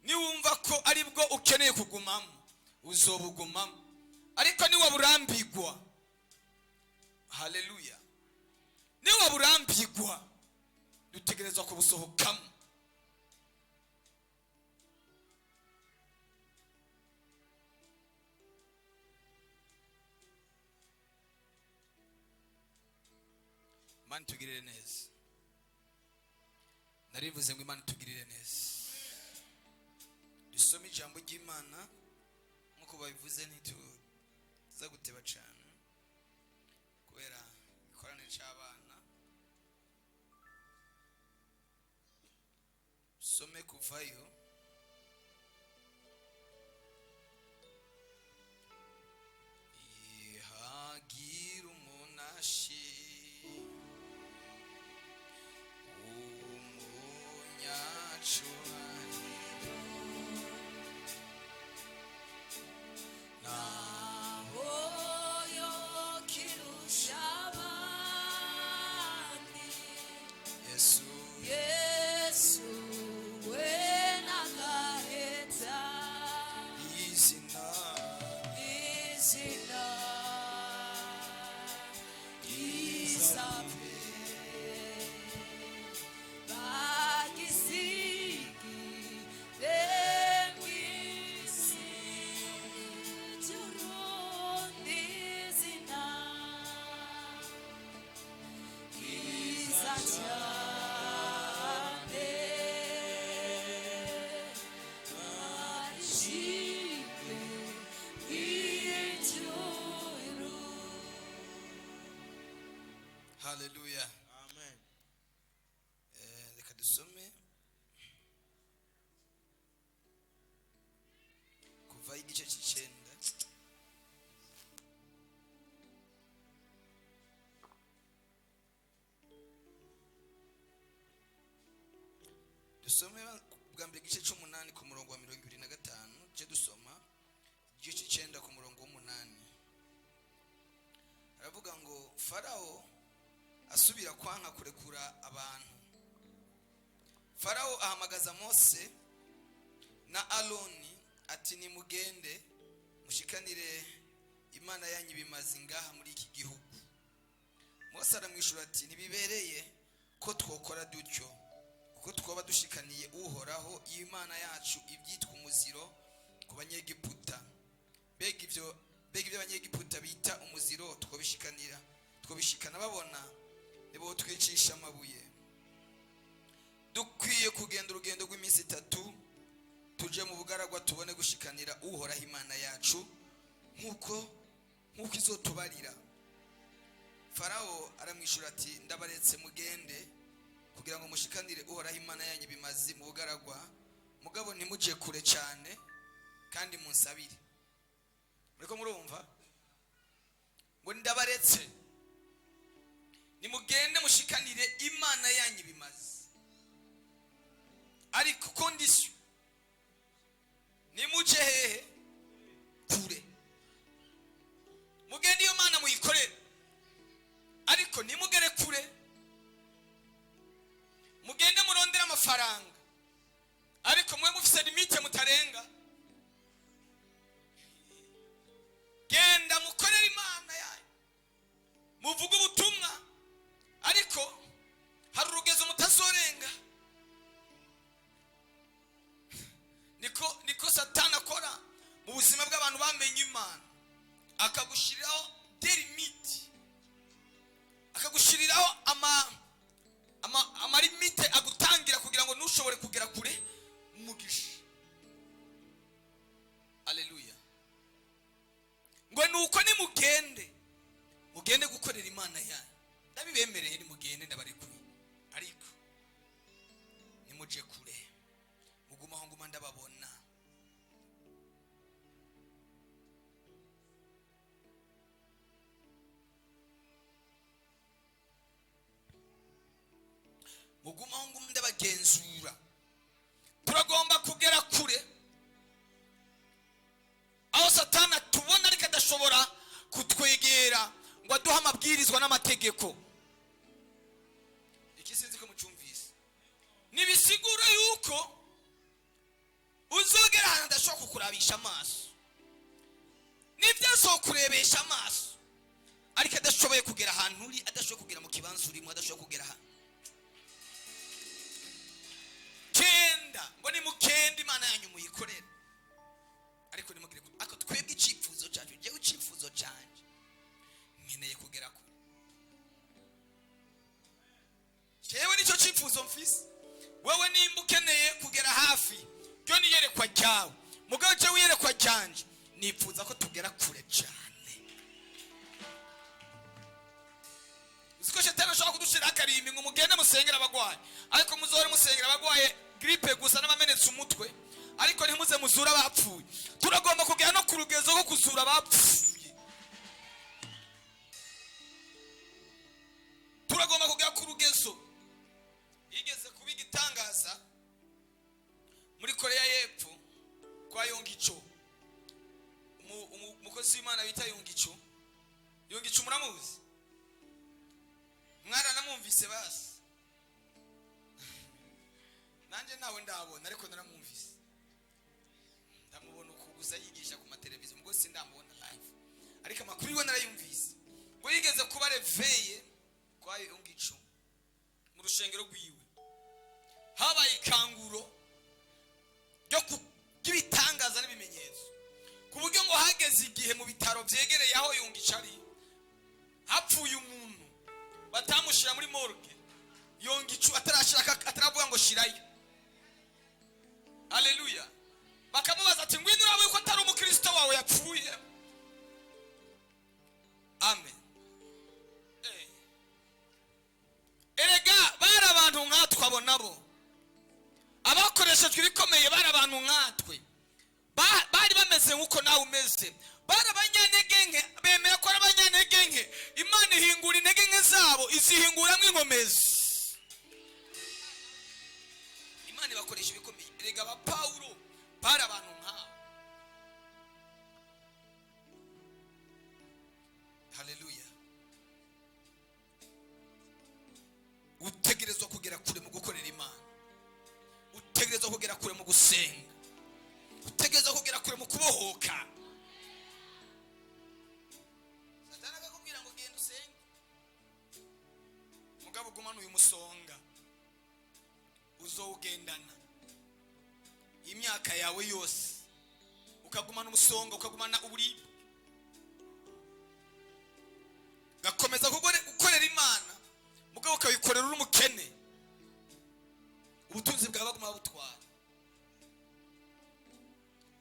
Niwumva ko aribwo ukeneye kugumamo, uzobugumamo, ariko niwaburambigwa, haleluya, niwaburambigwa, dutegerezwa kubusohokamo. Imana itugirire neza. Narivuze ngo Imana itugirire neza. Dusome ijambo ry'Imana nk'uko babivuze, ntituza guteba cyane kubera ikorane cy'abana. Dusome Kuvayo ihagira umunashi umunyacubahiro Nahoyo kirusha abandi. Yesu. Yesu we nagaheta. Izina. Izina ryiza pe, bagisigire mw'isi ry'urundi zina ryiza cyane, barishimwe mw'ijuru. Haleluya. Amen. Reka dusome Kuva igice cy'icenda. Dusome bwa mbere igice c'umunani ku murongo wa 25, tujye dusoma igice c'icenda ku murongo w'umunani. Aravuga ngo: Farawo asubira kwanka kurekura abantu. Farawo ahamagaza Mose na Aroni ati: "Nimugende mushikanire Imana yanyu ibimazi ngaha muri iki gihugu." Mose aramwishura ati: "Ntibibereye ko twokora dutyo, kuko twoba dushikaniye Uhoraho Imana yacu ibyitwa umuziro ku Banyegiputa. Mbega ibyo Abanyegiputa bita umuziro twobishikanira, twobishikana babona, ntibotwicisha amabuye? Dukwiye kugenda urugendo rw'iminsi 3, tuje mu bugaragwa, tubone gushikanira Uhoraho Imana yacu nk'uko izotubarira." Farawo aramwishura ati: "Ndabaretse mugende kugira ngo mushikanire Uhoraho Imana yanyu ibimazi mu bugaragwa, mugabo ntimuje kure cyane, kandi munsabire." Muriko murumva ngo: "Ndabaretse, nimugende mushikanire Imana yanyu ibimazi, ariko condition, nimuje hehe? Kure. Mugende iyo Mana muyikorere, ariko nimugere kure. Mugende murondere amafaranga, ariko mwe mufise limite mutarenga. Genda mukorere Imana yanyu, muvuge ubutumwa, ariko hari urugezo mutazorenga." Niko Satani akora mu buzima bw'abantu bamenye Imana, akagushiriraho des limites, akagushiriraho ama limites agutangira kugira ngo ntushobore kugera kure umugisha. Aleluya. Ngo nuko nimugende, mugende gukorera Imana yanyu, ndabibemereye, nimugende, ndabarekuye, ariko nimuje kure, mugumaho nguma ndababona." Mugumaho nguma ndabagenzura. Turagomba kugera kure aho Satani atubona ariko adashobora kutwegera ngo aduhe amabwirizwa n'amategeko. Iki sinzi ko mucumvise. Nibisigura yuko kukurabisha amaso, nibyo azokurebesha amaso, ariko adashoboye kugera ahantu uri, adashoboye kugera mu kibanza urimo, adashoboye kugera ahantu. Genda ngo nimugende Imana yanyu muyikorere, ariko nimugire ariko twebwe icyifuzo cyacu, njyewe icyifuzo cyanjye, nkeneye kugera kure. Jewe nicyo cyifuzo mfise. Wewe nimba ukeneye kugera hafi, ryo niyerekwa ryawe. Mugabo jewe iyerekwa ryanje, nifuza ko tugera kure cyane. Uzi ko shetani ashobora kudushiraho akarimbi ngo mugende musengere abagwayi, ariko muzohore musengera abagwaye grippe gusa n'abamenetse umutwe, ariko ntimuze muzure abapfuye. Turagomba kugera no ku rugezo rwo kuzura abapfuye. Turagomba kugera ku rugezo. Yigeze kuba igitangaza muri Korea y'Epfo kwa Yongicho, umukozi w'Imana bita Yongicho. Yongicho muramuzi? Mwaranamwumvise basi? Nanjye ntawe ndabona, ariko naramwumvise, ndamubona uku gusa yigisha ku mateleviziyo, ubwo sindamubona live, ariko amakuru yiwe narayumvise. Ngo yigeze kuba réveil kwa Yongicho mu rushengero rwiwe, habaye ikanguro ryo ry'ibitangaza n'ibimenyetso, ku buryo ngo hageze igihe mu bitaro byegereye aho Yongicho ari hapfuye umuntu, batamushyira muri morgue Yongicho atarashira, ataravuga ngo shirayo. Haleluya! Bakamubaza ati: "Ngwino urabe yuko atari umukristo wawe yapfuye." Amen. Erega bari abantu nkatwe. Abo nabo abakoreshejwe ibikomeye bari abantu nkatwe. Bari bameze nk'uko nawe umeze. Bari abanyantege nke, bemera ko ari abanyantege nke. Imana ihingura intege nke zabo, izihinguramo inkomezi. Imana ibakoresha ibikomeye. Erega aba Pawulo bari abantu nk'abo. Haleluya! Utegerezwa kugera kure mu gukorera Imana, utegerezwa kugera kure mu gusenga, utegerezwa kugera kure mu kubohoka. Satani akakubwira ngo genda usenge, mugabo ugumane uyu musonga, uzowugendana imyaka yawe yose, ukagumana umusonga, ukagumana uburibwe, ugakomeza gukorera Imana, mugabo ukabikorera uri umukene, ubutunzi bwawe baguma babutwara.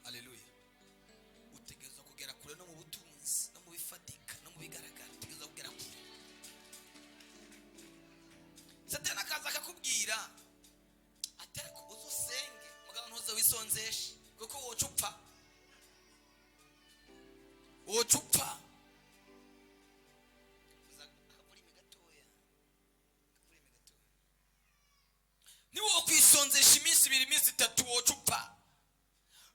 Haleluya! Utegerezwa kugera kure no mu butunzi, no mu bifatika, no mu bigaragara. Utegerezwa kugera kure. Satani akaza akakubwira ati: "Ariko uzusenge, mugabo ntuze wisonzeshe, kuko woca upfa, woca upfa." Akavurimi gatoya, akavurimi gatoya. Niwokwisonzesha iminsi 2, iminsi 3, woca upfa.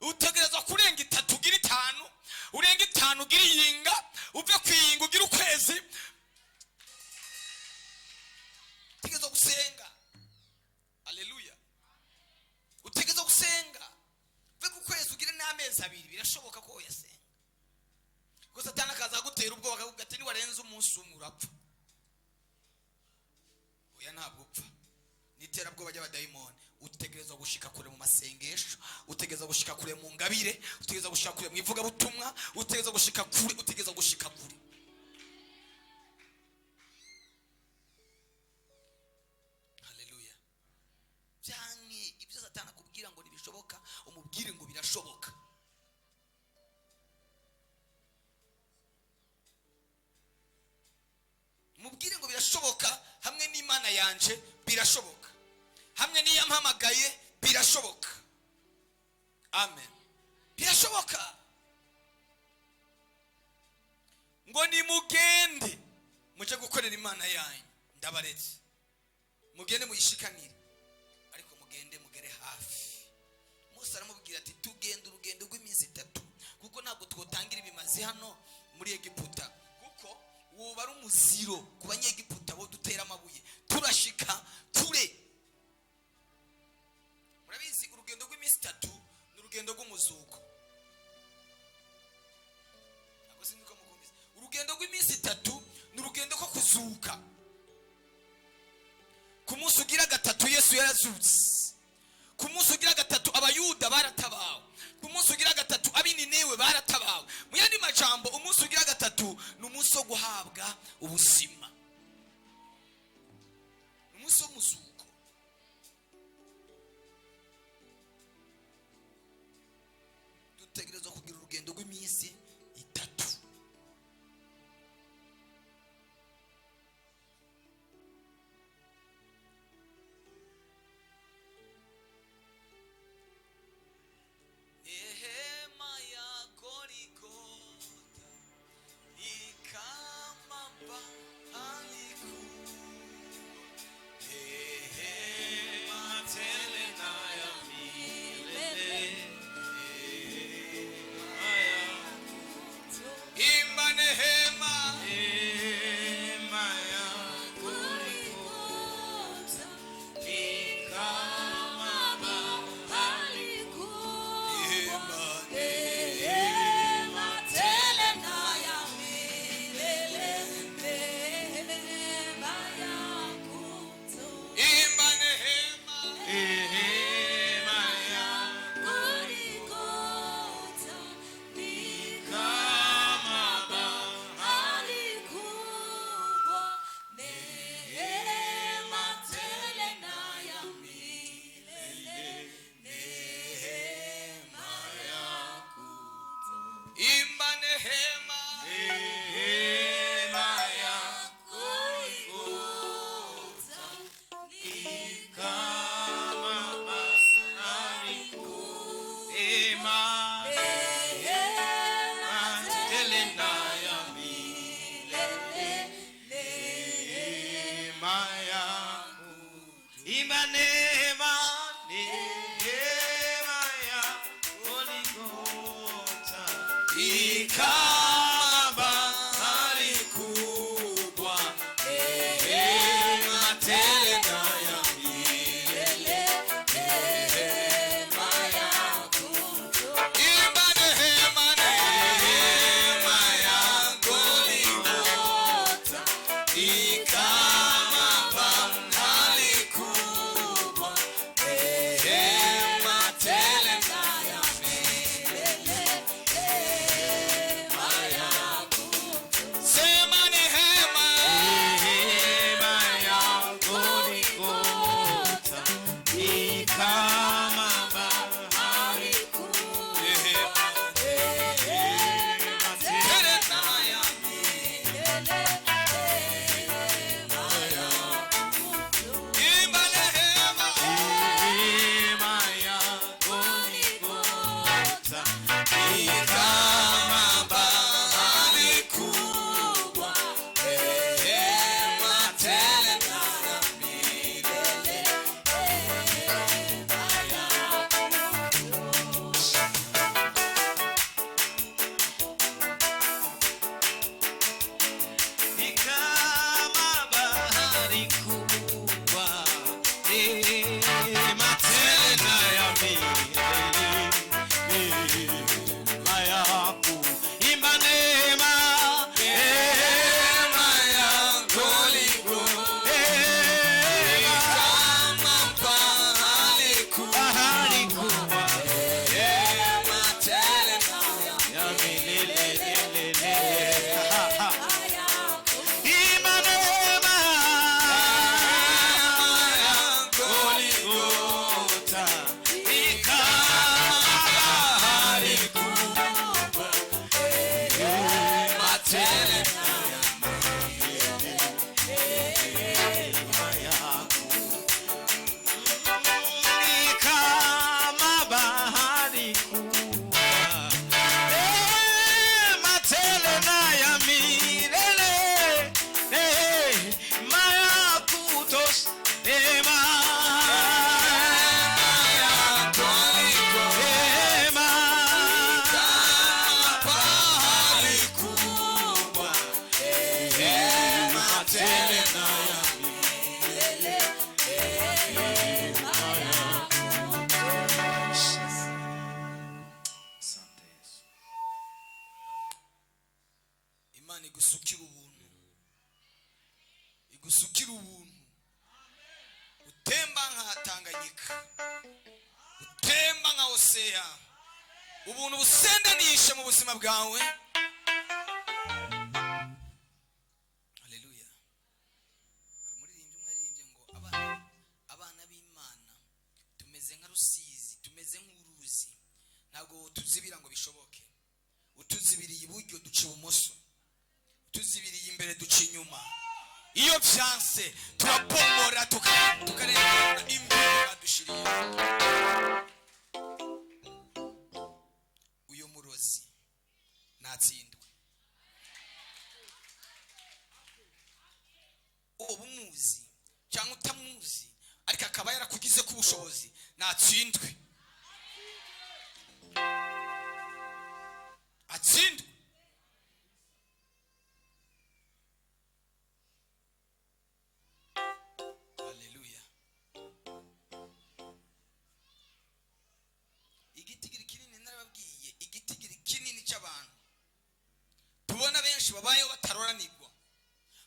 Utegerezwa kurenga 3 ugira 5, urenga 5 ugira iyinga, uve ku iyinga ugira ukwezi. Utegerezwa gusenga. Aleluya! Utegerezwa gusenga, uve ku kwezi ugire n'amezi 2. Birashoboka ko uyasenga kuko Satani akaza agutera ubwoba, akavuga ati: "Niwarenze umunsi umwe urapfa." Oya, ntabwo upfa, ni iterabwoba ry'abadayimoni. Utegerezwa gushika kure mu masengesho, utegerezwa gushika kure mu ngabire, utegerezwa gushika kure mu ivugabutumwa, utegerezwa gushika kure, utegerezwa gushika kure. Haleluya! Byanke ibyo Satani akubwira ngo ntibishoboka, umubwire ngo birashoboka. Mubwire ngo birashoboka, hamwe n'Imana yanje birashoboka, hamwe n'iyampamagaye birashoboka. Amen, birashoboka. Ngo nimugende muje gukorera Imana yanyu, ndabaretse mugende muyishikanire, ariko mugende mugere hafi. Mose aramubwira ati: "Tugenda urugendo rw'iminsi 3, kuko ntabwo twotangira ibimazi hano muri Egiputa, kuko woba ari umuziro ku Banyegiputa bo dutera amabuye. Turashika kure." Murabizi, urugendo rw'iminsi 3 ni urugendo rw'umuzuko. Yesu yarazutse. Ku munsi ugira gatatu Abayuda baratabawe. Ku munsi ugira gatatu ab'Ininewe baratabawe. Mu yandi majambo, umunsi ugira gatatu ni umunsi wo guhabwa ubuzima, ni umunsi w'umuzuko. Dutegerezwa kugira urugendo rw'iminsi 3. Ehema ya Goligota ikamamba aliku Ehema tele na ya milele. Imba nehema. Ehema ya Goligota ni kama bahari kubwa, Imba neema tele na ya milele, neema ya kutosha. Imba nehema. Ehema ya Goligota ni kama bahari kubwa, neema tele na ya milele, neema ya kutosha. Imba nehema. Ehema ya Goligota ni kama bahari kubwa, Ehema neema tele tele na na ya ya milele, neema yako. Imba neema, neema ya Goligota ikama bahari kubwa, neema tele na ya milele. neema ya kutosha. Imba nehema, Neema ya Goligota ikama bahari kubwa, neema tele na ya sema nehema. Neema ya Goligota ni kama bahari Tele na ya Imba nehema. Neema ya Goligota ni kama bahari kubwa, neema tele na ya Ni kama bahari kubwa, neema tena ya milele, neema yako. Imba neema, neema ya Goligota neema, kama bahari kubwa, bahari kubwa neema tele na ya ya milele, lelele. Ha, ha. Imba neema ya Goligota ni kama bahari kubwa, Neema tele na ni kama bahari kubwa, neema tele na ya milele, neema ya kutosha, neema ya Goligota neema kama bahari kubwa, neema tele na ya Asante Yesu. Imana igusukira ubuntu, igusukira ubuntu utemba. Nka Tanganyika, butemba nka oseya, ubuntu busendanishe mu buzima bwawe. Haleluya! Hari umuririmbyi umwe yaririmbye ngo abana b'Imana tumeze nka Rusizi, tumeze nk'uruzi, ntabwo tuzibira ngo bishoboke. Utuzibiriye iburyo duca ibumoso, utuzibiriye imbere duca inyuma. Iyo byanse turabomora, tukarengana imbere badushiriye. Uyo murozi natsindwe. Uba umuzi cyangwa utamuzi, ariko akaba yarakugize ku bushobozi, natsindwe, atsindwe. Haleluya! Igitigiri kinini, narababwiye, igitigiri kinini cy'abantu tubona benshi babayeho bataroranirwa,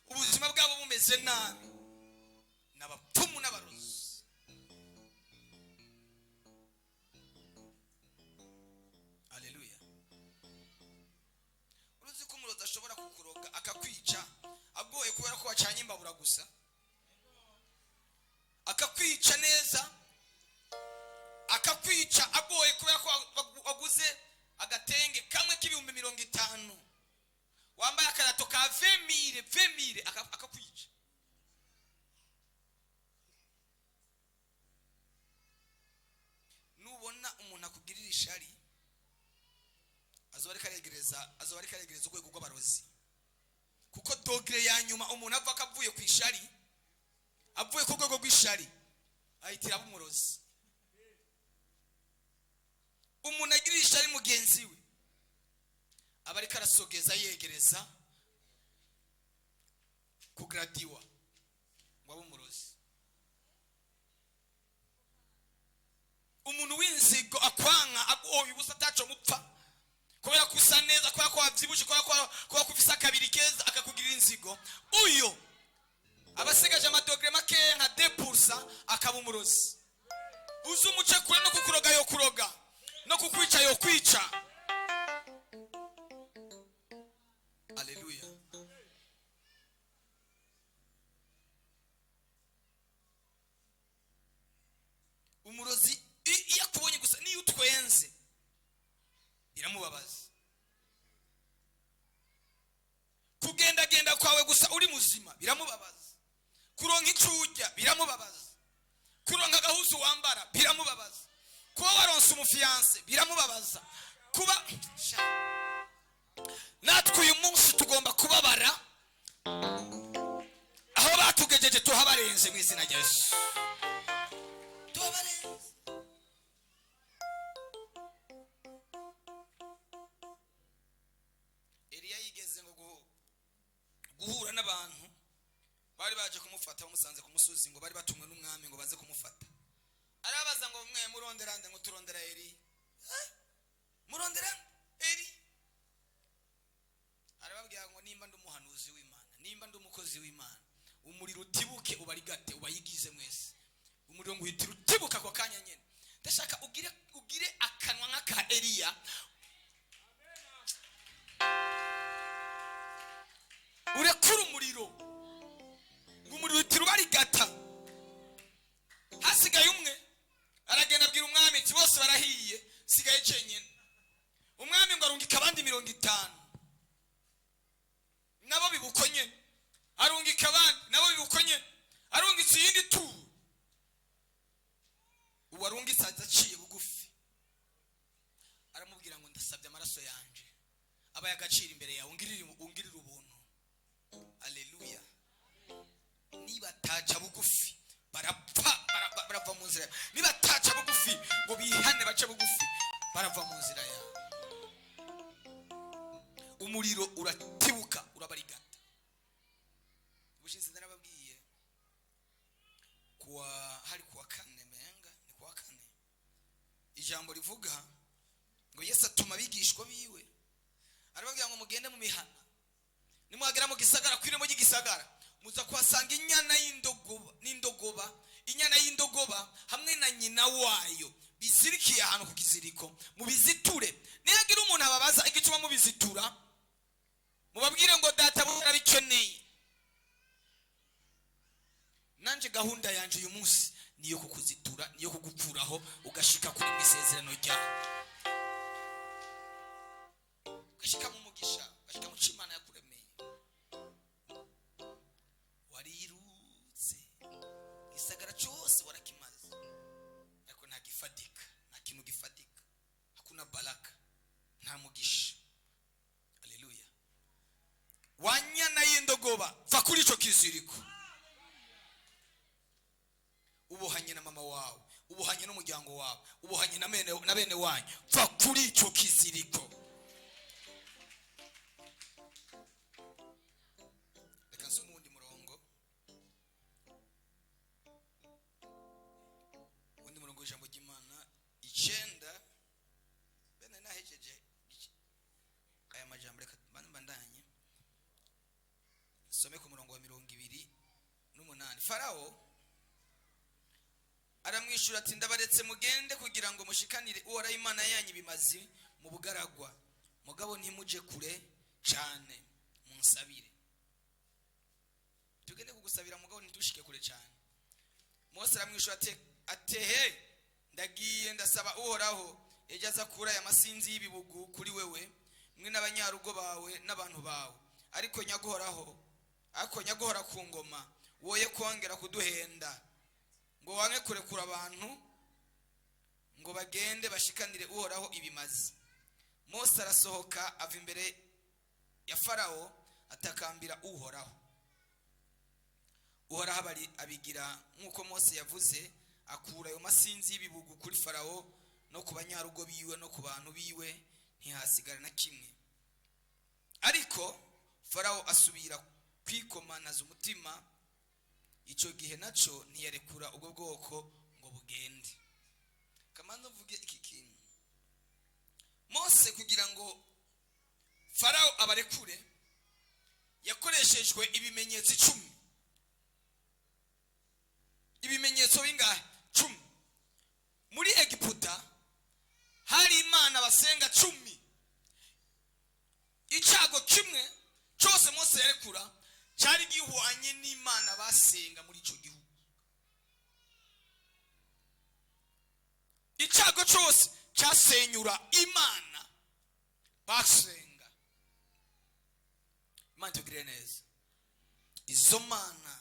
ubuzima bwabo bumeze nabi, ni abapfumu n'abarozi. Haleluya! Uruzi ko umurozi ashobora kukuroga akakwica agoye kubera ko wacanye imbabura gusa, akakwica neza, akakwica agoye kubera ko waguze agatenge kamwe k'50,000, wambaye akarato ka 20 000, 20 000, akakwica. Nubona umuntu akugirira ishari, azoba ariko aregereza urwego rw'abarozi, kuko degré ya nyuma umuntu ava ko avuye ku ishari, avuye ku rwego rw'ishari, ahitira aba umurozi. Umuntu agirira ishari mugenzi we aba ariko arasogeza, yegereza kugradiwa ngo abe umurozi. Umuntu w'inzigo akwanka agoye ubusa, ataco mupfa, kubera ko usa neza, kubera ko wavyibushe, kubera ko ufise akabiri keza, akakugirira inzigo, uyo aba asigaje ama degrés makeya nka 2% akaba umurozi. Uzi umuce kure, no kukuroga yo kuroga, no kukwica yo kwica. Aleluya! Umurozi iyo akubonye gusa, niyo utwenze biramubabaza. Kugendagenda kwawe gusa uri muzima biramubabaza. Kuronka icyo urya biramubabaza. Kuronka agahuzu wambara biramubabaza. Kuba waronse umu fiancé biramubabaza. Kuba sha. Natwe uyu munsi tugomba kubabara. Aho batugejeje tuhabarenze mu izina rya Yesu, tuhabarenze. Eliya yigeze ngo guhura n'abantu bari baje kumufata, bamusanze ku musozi, ngo bari batumwe n'umwami ngo baze kumufata. Arabaza ngo: "Mwe murondera nde?" Ngo: "Turondera Eliya." "Eh? Murondera Eliya?" Arababwira ngo: "Nimba ndi umuhanuzi w'Imana, nimba ndi umukozi w'Imana, umuriro utibuke ubarigate, ubayigize mwese." Umuriro ngo uhitire utibuka ako kanya nyine. Ndashaka ugire akanwa nk'aka Eliya, urekure umuriro, ngo umuriro uhitire ubarigata. Hasigaye umwe, aragenda abwira umwami ati: "Bose barahiye, sigaye cenyine." Umwami ngo arungika abandi 50, nabo bibuko nyene. Arungika abandi, nabo bibuko nyene. Arungitse iyindi turu, uwo arungitse aza aciye bugufi, aramubwira ngo: "Ndasabye amaraso yanje abaye agaciro imbere yawe, ungirire ubuntu." Aleluya! Niba bataca bugufi barapfa, barava mu nzira yawe. Nibataca bugufi ngo bihane, bace bugufi, barava mu nzira yawe. Umuriro uratibuka urabarigata. Ubushize narababwiye, kuwa hari kuwa kane, menga ni kuwa kane, ijambo rivuga ngo Yesu atuma abigishwa biwe, arababwira ngo: "Mugende mu mihana, nimwagera mu gisagara, kw'irembo ry'igisagara muza kuhasanga inyana y'indogoba n'indogoba." Inyana y'indogoba hamwe na nyina wayo bizirikiye ahantu ku kiziriko, mubiziture. Nihagira umuntu ababaza igituma mubizitura, mubabwire ngo data arabikeneye. Nanje gahunda yanje uyu munsi niyo kukuzitura, niyo kugukuraho ugashika kuri mu isezerano ryawe, ugashika mu mugisha, ugashika mu cyo Imana yakuremeye. Warirutse gisagara cyose, warakimaze, ariko nta gifatika, nta kintu gifatika, hakuna baraka, nta mugisha. Haleluya! Wanyana y'indogoba, va kuri icyo kiziriko ubohanye na mama wawe, ubohanye n'umuryango wawe, ubohanye na bene wanyu. Va kuri icyo kiziriko. Reka nsome uwundi murongo, uwundi murongo w'ijambo ry'Imana, 9. Bene nahejeje aya majambo, reka mbandanye nsome ku murongo wa 28. Farawo aramwishyura ati: "Ndabaretse mugende kugira ngo mushikanire Uhoraho Imana yanyu ibimazi mu bugaragwa. Mugabo ntimuje kure cyane, munsabire." Tugende kugusabira, mugabo ntitushike kure cyane. Mose aramwishyura ati: "Atehe, ndagiye, ndasaba Uhoraho, ejo aza kura aya masinzi y'ibibugu kuri wewe mwe n'abanyarugo bawe n'abantu bawe. Ariko nyaguhoraho, ariko nyaguhora ku ngoma, woye kongera kuduhenda ngo wange kurekura abantu ngo bagende bashikanire Uhoraho ibimazi." Mose arasohoka ava imbere ya Farawo, atakambira Uhoraho. Uhoraho abigira nk'uko Mose yavuze, akura ayo masinzi y'ibibugu kuri Farawo no ku banyarugo biwe no ku bantu biwe, ntihasigara na kimwe. Ariko Farawo asubira kwikomanaza umutima, icyo gihe nacyo ntiyarekura ubwo bwoko ngo bugende. Kamanza mvuge iki kintu: Mose, kugira ngo Farawo abarekure, yakoreshejwe ibimenyetso 10. Ibimenyetso bingahe? 10. Muri Egiputa hari imana basenga 10. Icyago kimwe cyose Mose yarekura cyari gihwanye n'imana basenga muri icyo gihugu. Icyago cyose cyasenyura imana basenga. Imana itugirire neza. Izo mana,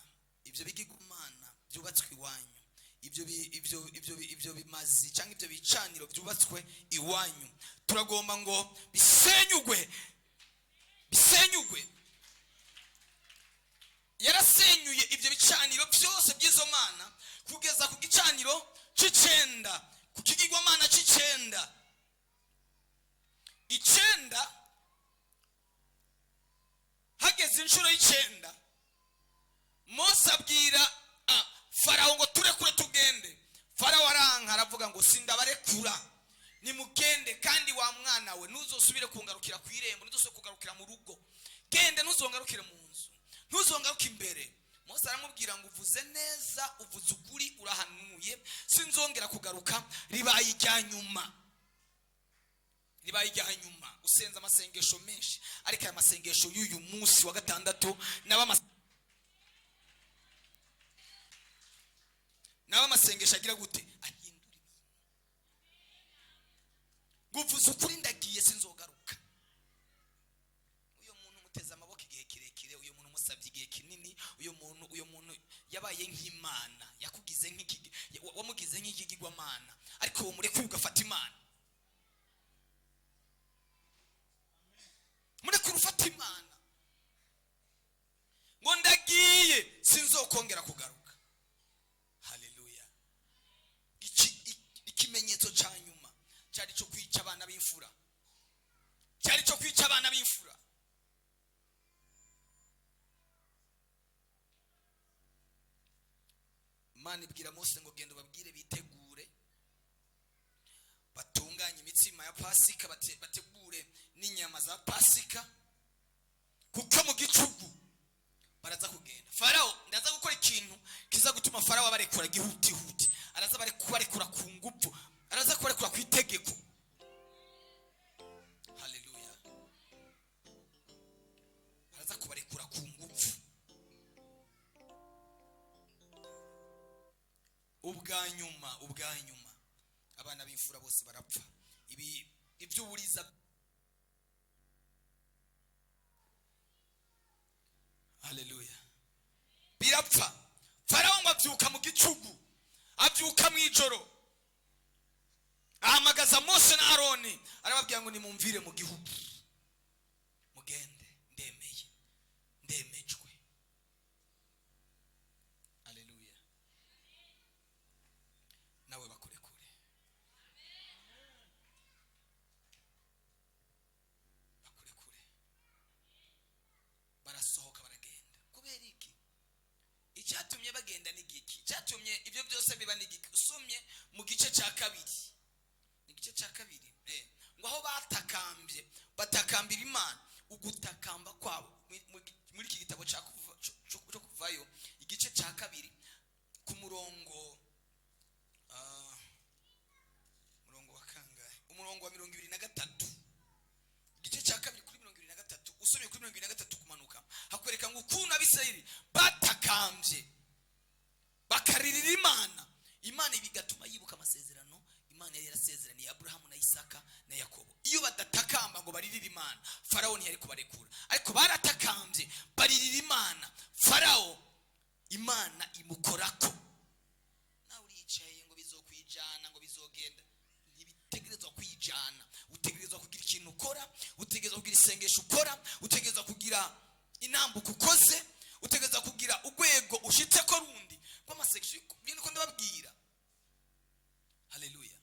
ibyo bigirwamana byubatswe iwanyu, ibyo bimazi cyangwa ibyo bicaniro byubatswe iwanyu, turagomba ngo bisenyugwe, bisenyugwe. Yarasenyuye ibyo bicaniro byose by'izo mana kugeza ku gicaniro cy'icenda, ku kigirwamana cy'icenda. 9 hageze, inshuro y'icenda, Mose abwira Farawo ngo: "Turekure tugende." Farawo aranka, aravuga ngo: "Sindabarekura, nimugende. Kandi wa mwana we, ntuzosubire kungarukira ku irembo, ntuzosubire kugarukira mu rugo. Gende, ntuzongarukire mu nzu, ntuzongaruke imbere." Mose aramubwira ngo: "Uvuze neza, uvuze ukuri, urahanuye, sinzongera kugaruka. Ribaye irya nyuma, ribaye irya nyuma." Usenze amasengesho menshi, ariko aya masengesho y'uyu munsi wa gatandatu naba amasengesho agira gute? Ahindura ibintu. Ngo: "Uvuze ukuri, ndagiye, sinzogaruka." Uyu muntu umuteze amaboko igihe kirekire, uyu muntu umusabye igihe kinini, uyu muntu yabaye nk'imana, yakugize nk'iki, wamugize nk'ikigirwamana, ariko uwo mureke ugafata Imana, mureke ufata Imana. Ngo: "Ndagiye, sinzokongera kugaruka." Haleluya! Ikimenyetso cya nyuma cyari cyo kwica abana b'imfura, cyari cyo kwica abana b'imfura. Imana ibwira Mose ngo: "Genda ubabwire bitegure, batunganye imitsima ya Pasika, bategure n'inyama za Pasika, kuko mu gicugu Baraza kugenda. Farawo, ndaza gukora ikintu kiza gutuma Farawo abarekura gihutihuti. Araza kubarekura ku ngufu, araza kubarekura ku itegeko. Haleluya! Araza kubarekura ku ngufu. Ubwa nyuma abana b'imfura bose barapfa. Ibi iby'uburiza. Haleluya! Birapfa. Farawo ngo abyuka mu gicugu, abyuka mu ijoro, ahamagaza Mose na Aroni, arababwira ngo: "Nimumvire mu gihugu, mugende, ndemeye, ndemejwe." Haleluya! Nawe bakurekure, bakurekure. Barasohoka, baragenda. Kubera iki? Icyatumye bagenda ni giki? Icyatumye ibyo byose biba ni giki? Usomye mu gice cya kabiri, ni igice cya kabiri, ngo aho batakambye, batakambira Imana, ugutakamba kwabo muri iki gitabo cyo Kuvayo, igice cya kabiri, ku murongo murongo wa kangahe? Umurongo wa 23. Igice cya kabiri kuri 23. Usomye kuri 23 kumanuka, hakwereka ngo ukuntu Abisirayeli batakambye, bakaririra Imana. Imana bigatuma yibuka amasezerano Imana yari yarasezeraniye Aburahamu na Isaka na Yakobo. Iyo badatakamba ngo baririre Imana, Farawo ntiyari kubarekura. Ariko baratakambye, baririra Imana, Farawo Imana imukorako. Nawe uricaye ngo bizokwijana, ngo bizogenda. Ntibitegerezwa kwijana. Utegerezwa kugira ikintu ukora, utegerezwa kugira isengesho ukora, utegerezwa kugira intambuko ukoze, utegerezwa kugira urwego ushitse ko rundi rw'amasengesho. Niko ndababwira. Haleluya!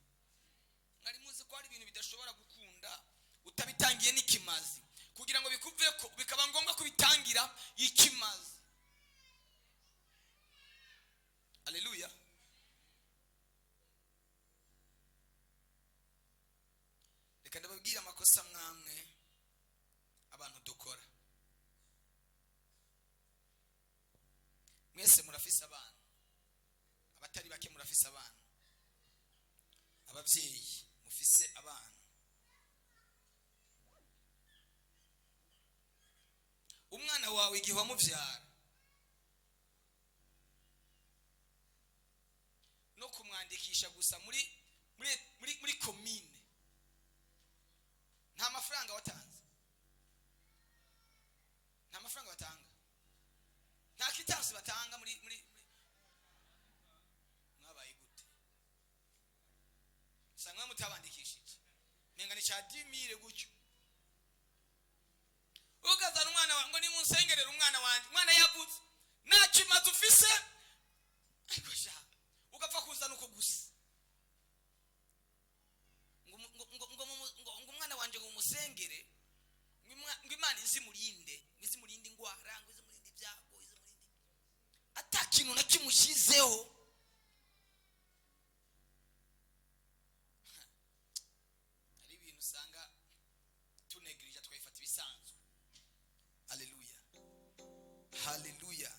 Mwari muzi ko hari ibintu bidashobora gukunda utabitangiye n'ikimazi? Kugira ngo bikuveko bikaba ngombwa kubitangira ikimazi. Haleluya! Reka ndababwira amakosa mwamwe abantu dukora. Mwese murafise abana, abatari bake murafise abana. Ababyeyi mufise abana, umwana wawe igihe wamubyara no kumwandikisha gusa muri komine, nta mafaranga watanze, nta mafaranga batanga, nta quittance batanga. Muri mwabaye gute? Usanga mutabandikishije, menga ni cya 10 000 gutyo. Ukazana umwana wawe ngo nimunsengerere umwana wanjye, umwana yavutse, nta kimazi ufise, ariko sha ugapfa kuzana uko gusa, ngo ngo ngo ngo ngo ngo umwana wanjye ngo mumusengere, ngo Imana izimurinde, ngo izimurinde ingwara, ngo izimurinde ibyago, izimurinde, ata kintu na kimwe ushyizeho. Hari ibintu usanga tunegirija, tukabifata ibisanzwe. Haleluya, haleluya!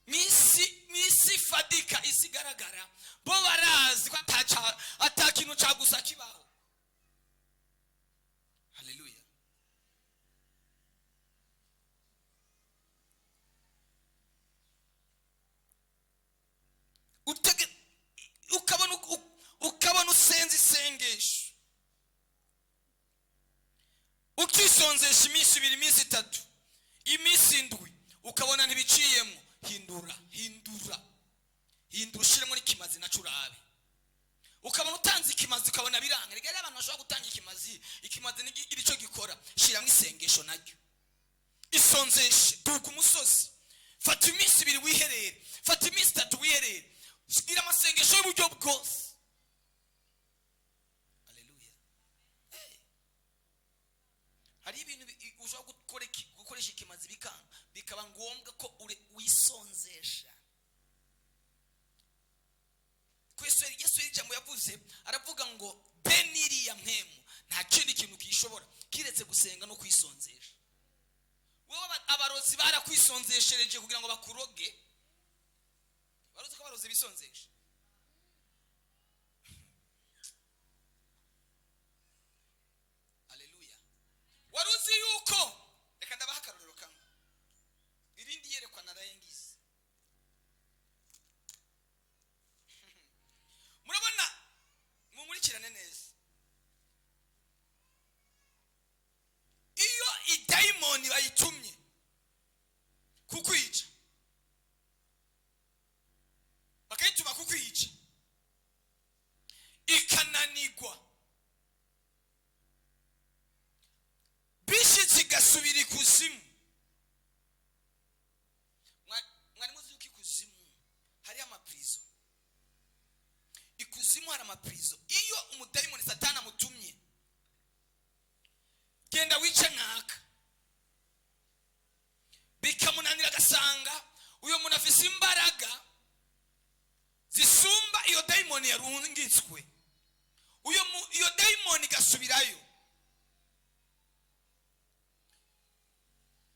Mwisi fadika, isi igaragara, bo barazi ko ata kintu ca gusa kibaho. Haleluya! Ukabona usenze isengesho, ukisonzesha iminsi 2, iminsi 3, iminsi 7, ukabona ntibiciyemo. Hindura, hindura, hindura, ushiremo n'ikimazi naco urabe. Ukabona utanze ikimazi, ukabona biranga. Rero abantu bashobora gutanga ikimazi, ikimazi ntigira ico gikora. Shiramo isengesho naryo, isonzeshe, duka umusozi, fata iminsi 2 wiherere, fata iminsi 3 wiherere, gira amasengesho y'uburyo bwose. Haleluya! Hari ibintu ushobora gukoresha ikimazi bikanga, bikaba ngombwa ko wisonzesha. Yesu Yesu ijambo yavuze, aravuga ngo bene iriya mpemu nta kindi kintu kishobora kiretse gusenga no kwisonzesha. Wowe abarozi barakwisonzeshereje kugira ngo bakuroge. Baruzi ko abarozi bisonzesha. Aleluya! Wari uzi yuko, reka ndabaha akarorero kamwe, irindi yerekwa narayengize. Murabona, munkurikirane neza, iyo idayimoni bayitumye kukwica, bakayituma kukwica, ikananigwa, bishitse igasubira ikuzimu. Mwari muzi yuko ikuzimu hari amapirizo? Ikuzimu hari amapirizo. Iyo umudayimoni Satani amutumye, genda wice nkaka, bikamunanira, agasanga uyo muntu afise imbaraga zisumba iyo dayimoni yarungitswe, iyo dayimoni igasubirayo,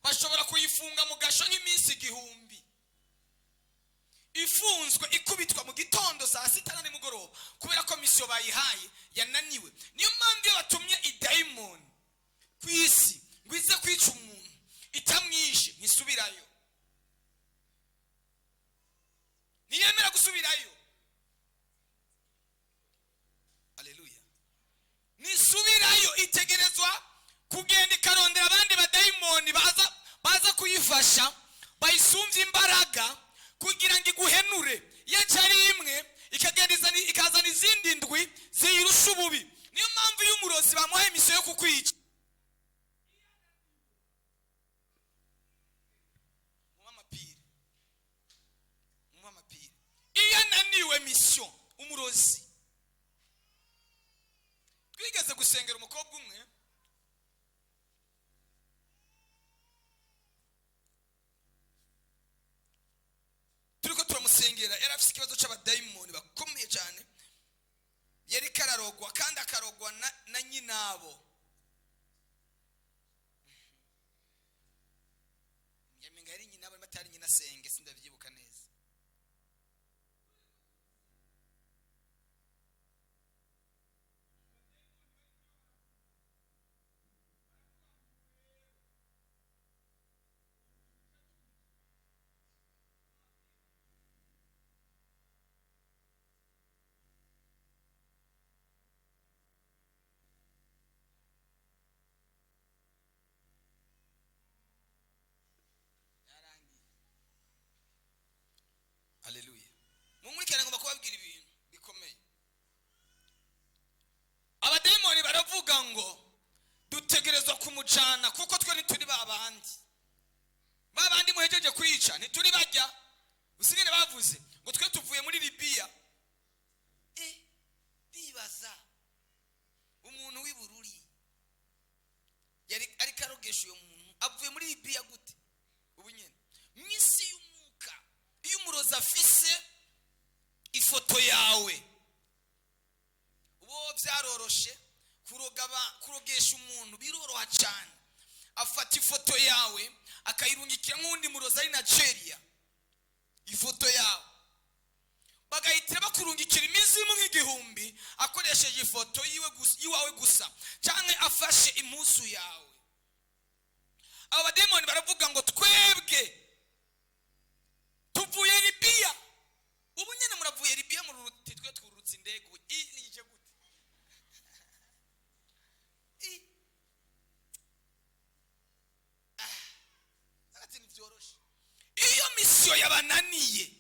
bashobora kuyifunga mu gasho nk'iminsi 1000, ifunzwe, ikubitwa mu gitondo, saa sita na nimugoroba, kubera ko mission bayihaye yananiwe. Niyo mpamvu iyo batumye idayimoni ku isi ngo ize kwica umuntu, itamwishe ntisubirayo, ntiyemera gusubirayo. Aleluya! Nisubirayo, itegerezwa kugenda ikarondera abandi badayimoni baza kuyifasha, bayisumbye imbaraga, kugira ngo iguhenure. Iyo ari imwe, ikagenda ikazana izindi ndwi ziyirusha ububi. Niyo mpamvu iyo umurozi bamuhaye mission yo kukwica, mumuhe amapire, mumuhe amapire. Iyo ananiwe mission, umurozi, twigeze gusengera umukobwa umwe, turiko turamusengera, yari afise ikibazo c'abadayimoni bakomeye cyane, yari kararogwa, kandi akarogwa na nyinabo. Yamenga yari nyinabo, niba atari nyina senge, sindavyibuka neza. Yarangiye. Aleluya! Munkurikirane, ngomba kubabwira ibintu bikomeye. Abadayimoni baravuga ngo dutegerezwa kumujana, kuko twe ntituri ba bandi, ba bandi muhejeje kwica, ntituri bajya usigene. Bavuze ngo twe tuvuye muri Libiya. Ndibaza umuntu w'i Bururi yari ariko arogesha uyo muntu avuye muri Libiya gute? Ubu nyene mu isi y'umwuka, iyo umurozi afise ifoto yawe, ubo byaroroshe kuroga, kurogesha umuntu biroroha cyane. Afata ifoto yawe akayirungikira nk'undi murozi ari Nigeria, ifoto yawe bagahitira bakurungikira imizimu nk'igihumbi, akoresheje ifoto yiwe gusa, yiwawe gusa, cyangwa afashe impuzu yawe. Abo bademoni baravuga ngo twebwe tuvuye Libiya. Ubu nyine muravuye Libiya, mururuti, twe twururutse indege ubu ije gute? Ati ntibyoroshe. Iyo mission yabananiye,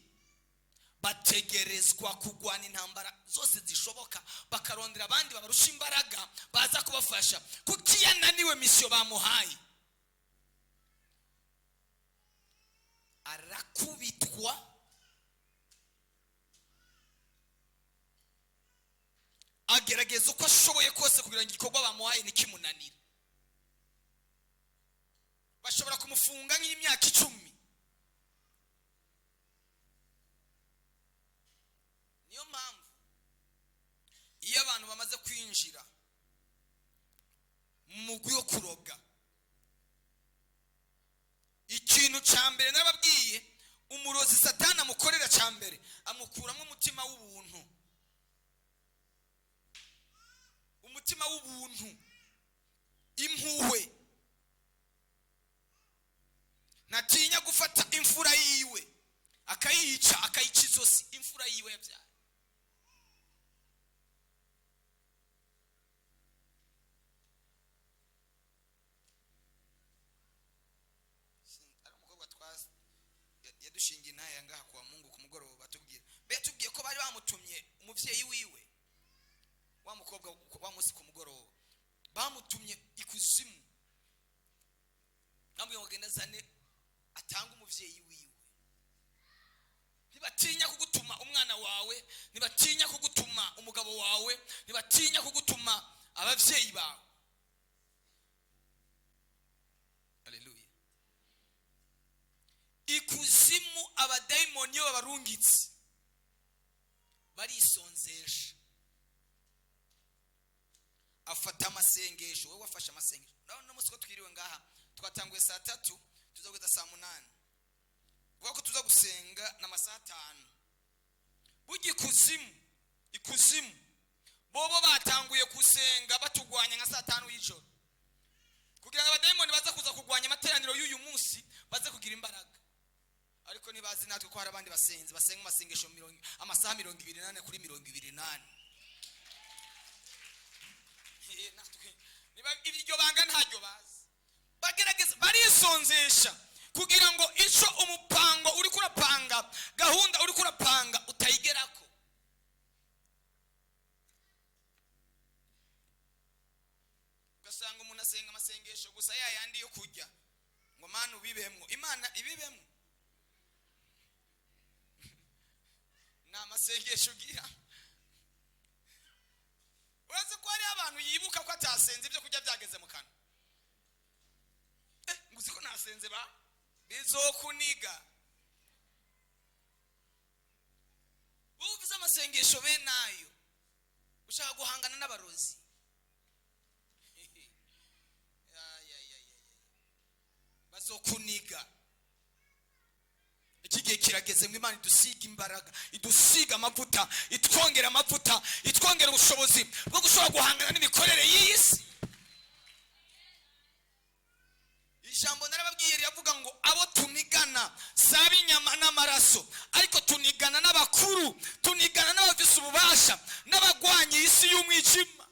bategerezwa kurwana intambara zose zishoboka, bakarondera abandi babarusha imbaraga baza kubafasha, kuko iyo ananiwe mission bamuhaye, arakubitwa, agerageza uko ashoboye kose kugira ngo igikorwa bamuhaye ntikimunanire. Bashobora kumufunga nk'imyaka 10. Niyo mpamvu bamaze kwinjira mu mugwi wo kuroga, ikintu cya mbere nababwiye, umurozi Satani amukorera cya mbere, amukuramo umutima w'ubuntu, umutima w'ubuntu, impuhwe. Ntatinya gufata imfura yiwe akayica, akayica izosi, imfura yiwe yabyaye. Ari umukobwa yadushingiye intahe ngaha kwa Mungu ku mugoroba, atubwira, mbe yatubwiye ko bari bamutumye umuvyeyi wiwe, wa mukobwa, wa munsi ku mugoroba bamutumye ikuzimu, bamubwiye ngo agende azane atange umuvyeyi wiwe. Ntibatinya kugutuma umwana wawe, ntibatinya kugutuma umugabo wawe, ntibatinya kugutuma abavyeyi bawe. Haleluya. Ikuzimu abadayimoni iyo babarungitse barisonzesha, afata amasengesho. Wowe wafashe amasengesho nawe uno munsi ko twiriwe ngaha, twatanguye saa 3, tuza kugeza saa 8, kuvuga ko tuza gusenga n'amasaha 5. Burya ikuzimu bobo batanguye gusenga batugwanya nka saa 5 y'ijoro, kugira ngo abadayimoni baze kuza kurwanya amateraniro y'uyu munsi, baze kugira imbaraga. Ariko ntibazi natwe ko hari abandi basenzi basenga amasengesho amasaha 24 kuri 24. Natwe niba iryo banga ntaryo bazi, bagerageza barisonzesha kugira ngo ico umupango uri kurapanga, gahunda uri kurapanga utayigerako. Ugasanga umuntu asenga amasengesho gusa ya yandi yo kurya, ngo Mana ubibemwo, Imana ibibemwo. Ni amasengesho ugira. Urazi ko hariho abantu yibuka ko atasenze ibyo kurya byageze mu kanwa. Ngo uzi ko nasenze ba bizokuniga. Wowe uvuze amasengesho bene ayo, ushaka guhangana n'abarozi. Ya, ya, ya, ya, ya. Bazokuniga. Iki gihe kirageze ngo Imana idusiga imbaraga, idusiga amavuta, itwongera amavuta, itwongera ubushobozi bwo gushobora guhangana n'imikorere y'iyi si. Ijambo narababwiye riravuga ngo abo tunigana si ab'inyama n'amaraso, ariko tunigana n'abakuru, tunigana n'abafise ububasha, n'abagwanyi isi y'umwijima,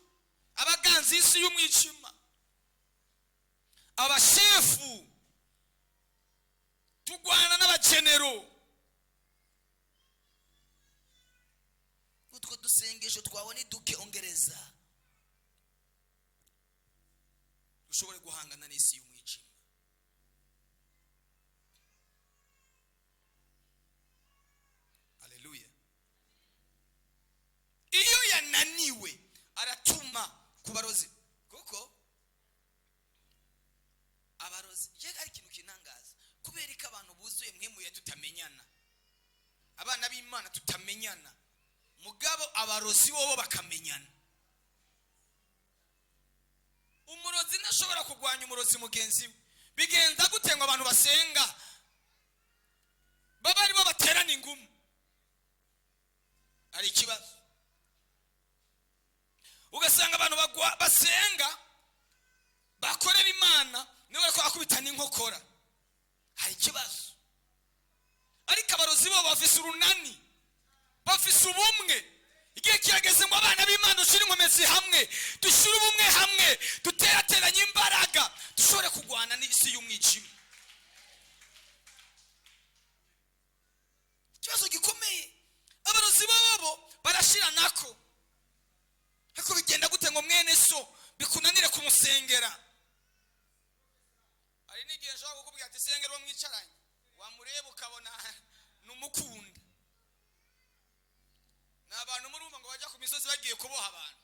abaganzi isi y'umwijima, abashefu, tugwana n'abagenero. Utwo dusengesho twabona iduke ongereza, ushobore guhangana n'isi y'umwijima. Haleluya. Iyo yananiwe aratuma ku barozi, kuko abarozi yega ari ikintu kinangaza, kubera ko abantu buzuye mwemuye tutamenyana, abana b'Imana tutamenyana, mugabo abarozi bobo bakamenyana. Umurozi ntashobora kurwanya umurozi mugenzi we. Bigenza gute ngo abantu basenga baba aribo baterana ingumu? Ari ikibazo. Ugasanga abantu basenga bakorera Imana nibo bariko bakubita n'inkokora. Hari ikibazo. Ariko abarozi bo bafise urunani, bafise ubumwe. Igihe kirageze ngo abana b'Imana dushire inkomezi hamwe, dushire ubumwe hamwe, duterateranye imbaraga, dushobore kurwana n'isi y'umwijima. Ikibazo gikomeye. Abarozi bobo barashira nako. Ariko bigenda gute ngo mwene so bikunanire kumusengera? Hari n'igihe nshobora kukubwira ati sengera uwo mwicaranye, wamureba ukabona numukunda. Ni abantu murumva ngo bajya ku misozi bagiye kuboha abantu,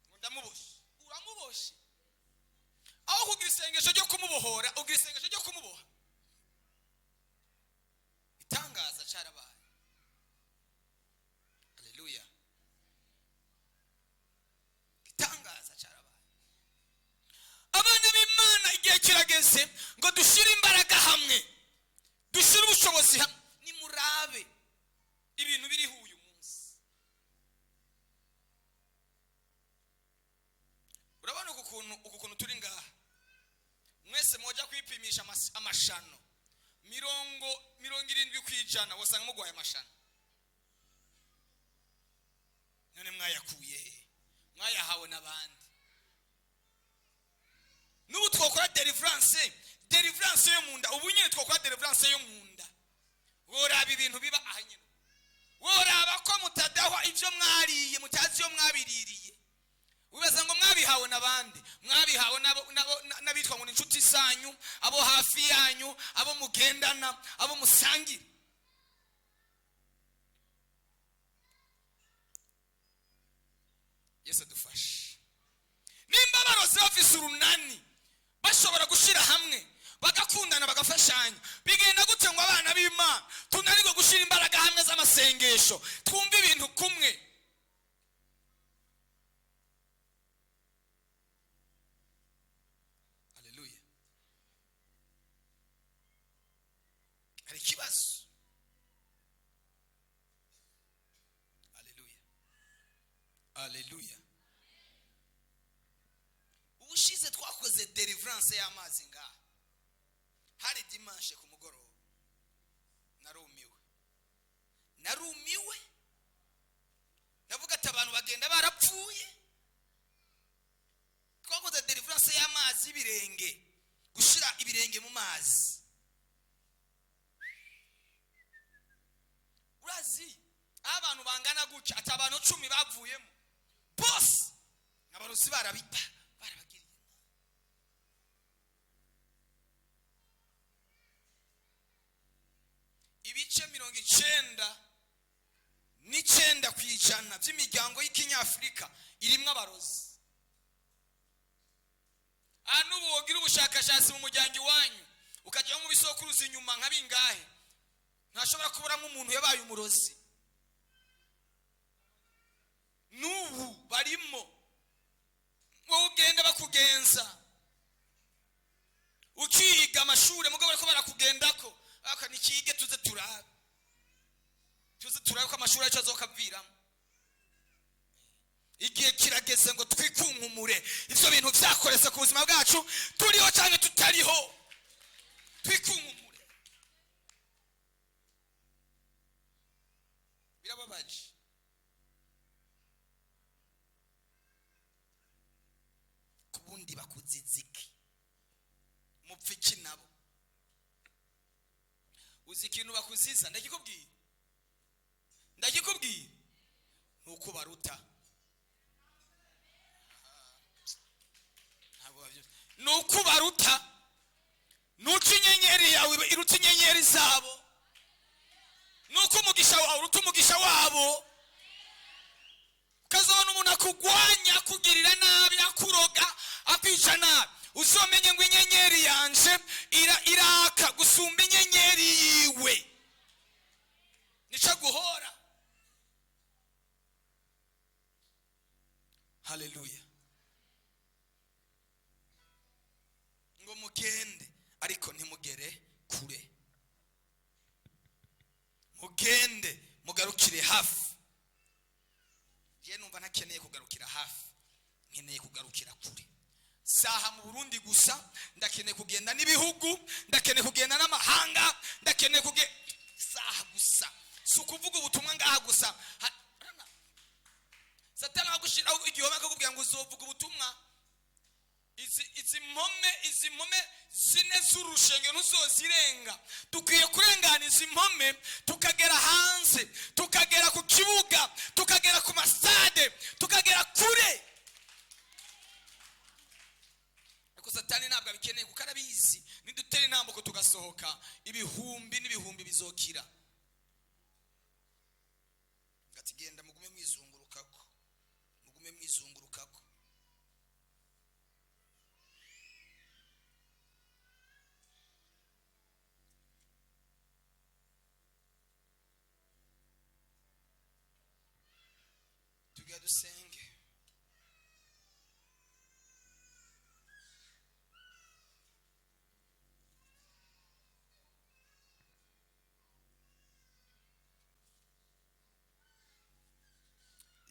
ngo ndamuboshe. Uramuboshe aho kugira isengesho ryo kumubohora, ugira isengesho ryo kumuboha. Itangaza cyarabaye. Haleluya. Amashano 70% wasanga mugwaye amashano. None mwayakuye he? Mwayahawe n'abandi. N'ubu twakora deliverance yo mu nda. Ubu nyine twakora deliverance yo mu nda, woraba ibintu biba aha nyine, woraba ko mutadahwa ibyo mwariye mutazi iyo mwabiririye. Wibaza ngo mwabihawe n'abandi, mwabihawe n'abitwa ngo ni inshuti zanyu, abo hafi yanyu, abo mugendana, abo musangira. Yesu adufashe. Nimba abarozi bafise urunani, bashobora gushyira hamwe bagakundana, bagafashanya, bigenda gute ngo abana b'Imana tunanirwe gushyira imbaraga hamwe z'amasengesho, twumve ibintu kumwe? Haleluya! Hari ikibazo. Haleluya, haleluya! Ubushize twakoze deliverance y'amazi ngaha, hari dimanche ku mugoroba. Narumiwe, narumiwe. Ndavuga ati abantu bagenda barapfuye. Twakoze deliverance y'amazi y'ibirenge, gushyira ibirenge mu mazi. Urazi aho abantu bangana gutya, ati abantu 10 bavuyemo bose abarozi barabita, barabagiriye. Ibice 99% by'imiryango y'ikinyafurika irimo abarozi. Aha n'ubu wogira ubushakashatsi mu muryango iwanyu, ukajya mu bisokuruza inyuma nka bingahe, ntashobora kuburamo umuntu yabaye umurozi. N'ubu barimo. Wowe ugenda bakugenza, ukiga amashuri, mugabo bariko barakugendako aka nikige, tuze turabe, tuze turabe ko amashuri yacu azokaviramo. Igihe kirageze ngo twikunkumure ivyo bintu vyakorese ku buzima bwacu, turiho canke tutariho. Twikunkumure, birababaje. Kubundi bakuziziki mupfa iki nabo? Uzi ikintu bakuziza? Ndakikubwiye, ndakikubwiye, nuko baruta. Ntabwo babyumva. Nuko baruta, nuko inyenyeri yawe iruta inyenyeri zabo, nuko umugisha wawe uruta umugisha wabo. Ukazabona umuntu akugwanya, akugirira nabi, akuroga, akwica nabi, uzomenye ngo inyenyeri yanje iraka gusumba inyenyeri yiwe, nica guhora. Haleluya! Ngo mugende ariko ntimugere kure, mugende mugarukire hafi. Njye numva ntakeneye kugarukira hafi, nkeneye kugarukira kure. Saha mu Burundi gusa, ndakeneye kugenda n'ibihugu, ndakeneye kugenda n'amahanga, ndakeneye kugenda saha gusa. Si ukuvuga ubutumwa ngaha gusa. Satani agushiraho igihome, akakubwira ngo uzovuga ubutumwa izi mpome zine z'urushengero ntuzozirenga. Dukwiye kurengana izi mpome, tukagera hanze, tukagera ku kibuga, tukagera ku masitade, tukagera kure. Ariko Satani ntabwo abikeneye, kuko arabizi nidutera intambuko tugasohoka, ibihumbi n'ibihumbi bizokira. Ati genda mugume mwizungurukako, mugume mwizungurukako. Tugira dusenge.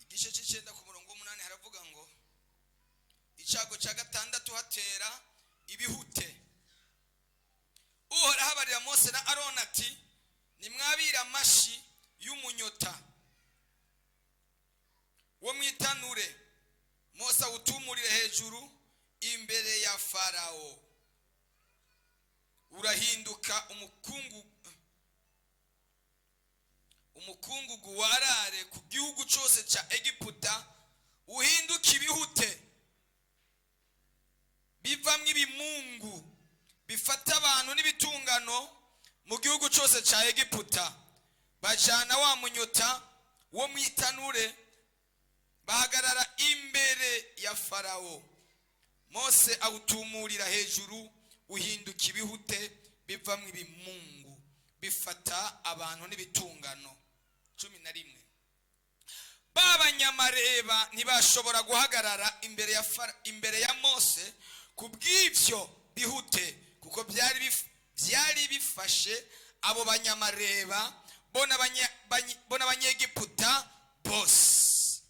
Igice cy'icenda ku murongo w'umunani haravuga ngo icyago cya gatandatu hatera ibihute. Uhoraho abarira Mose na Aroni ati: "Nimwabire amashi y'umunyota wo mu itanure, Mose awutumurire hejuru imbere ya Farawo, urahinduka umukungugu warare ku gihugu cyose cya Egiputa, uhinduke ibihute bivamwo ibimungu bifata abantu n'ibitungano mu gihugu cyose cya Egiputa." Bajana wa munyota wo mu itanure, bahagarara imbere ya Farawo. Mose awutumurira hejuru, uhinduka ibihute bivamwo ibimungu bifata abantu n'ibitungano. 11. Ba banyamareba ntibashobora guhagarara imbere ya Mose ku bw'ibyo bihute, kuko byari bifashe abo banyamareba bo n'Abanyegiputa bose.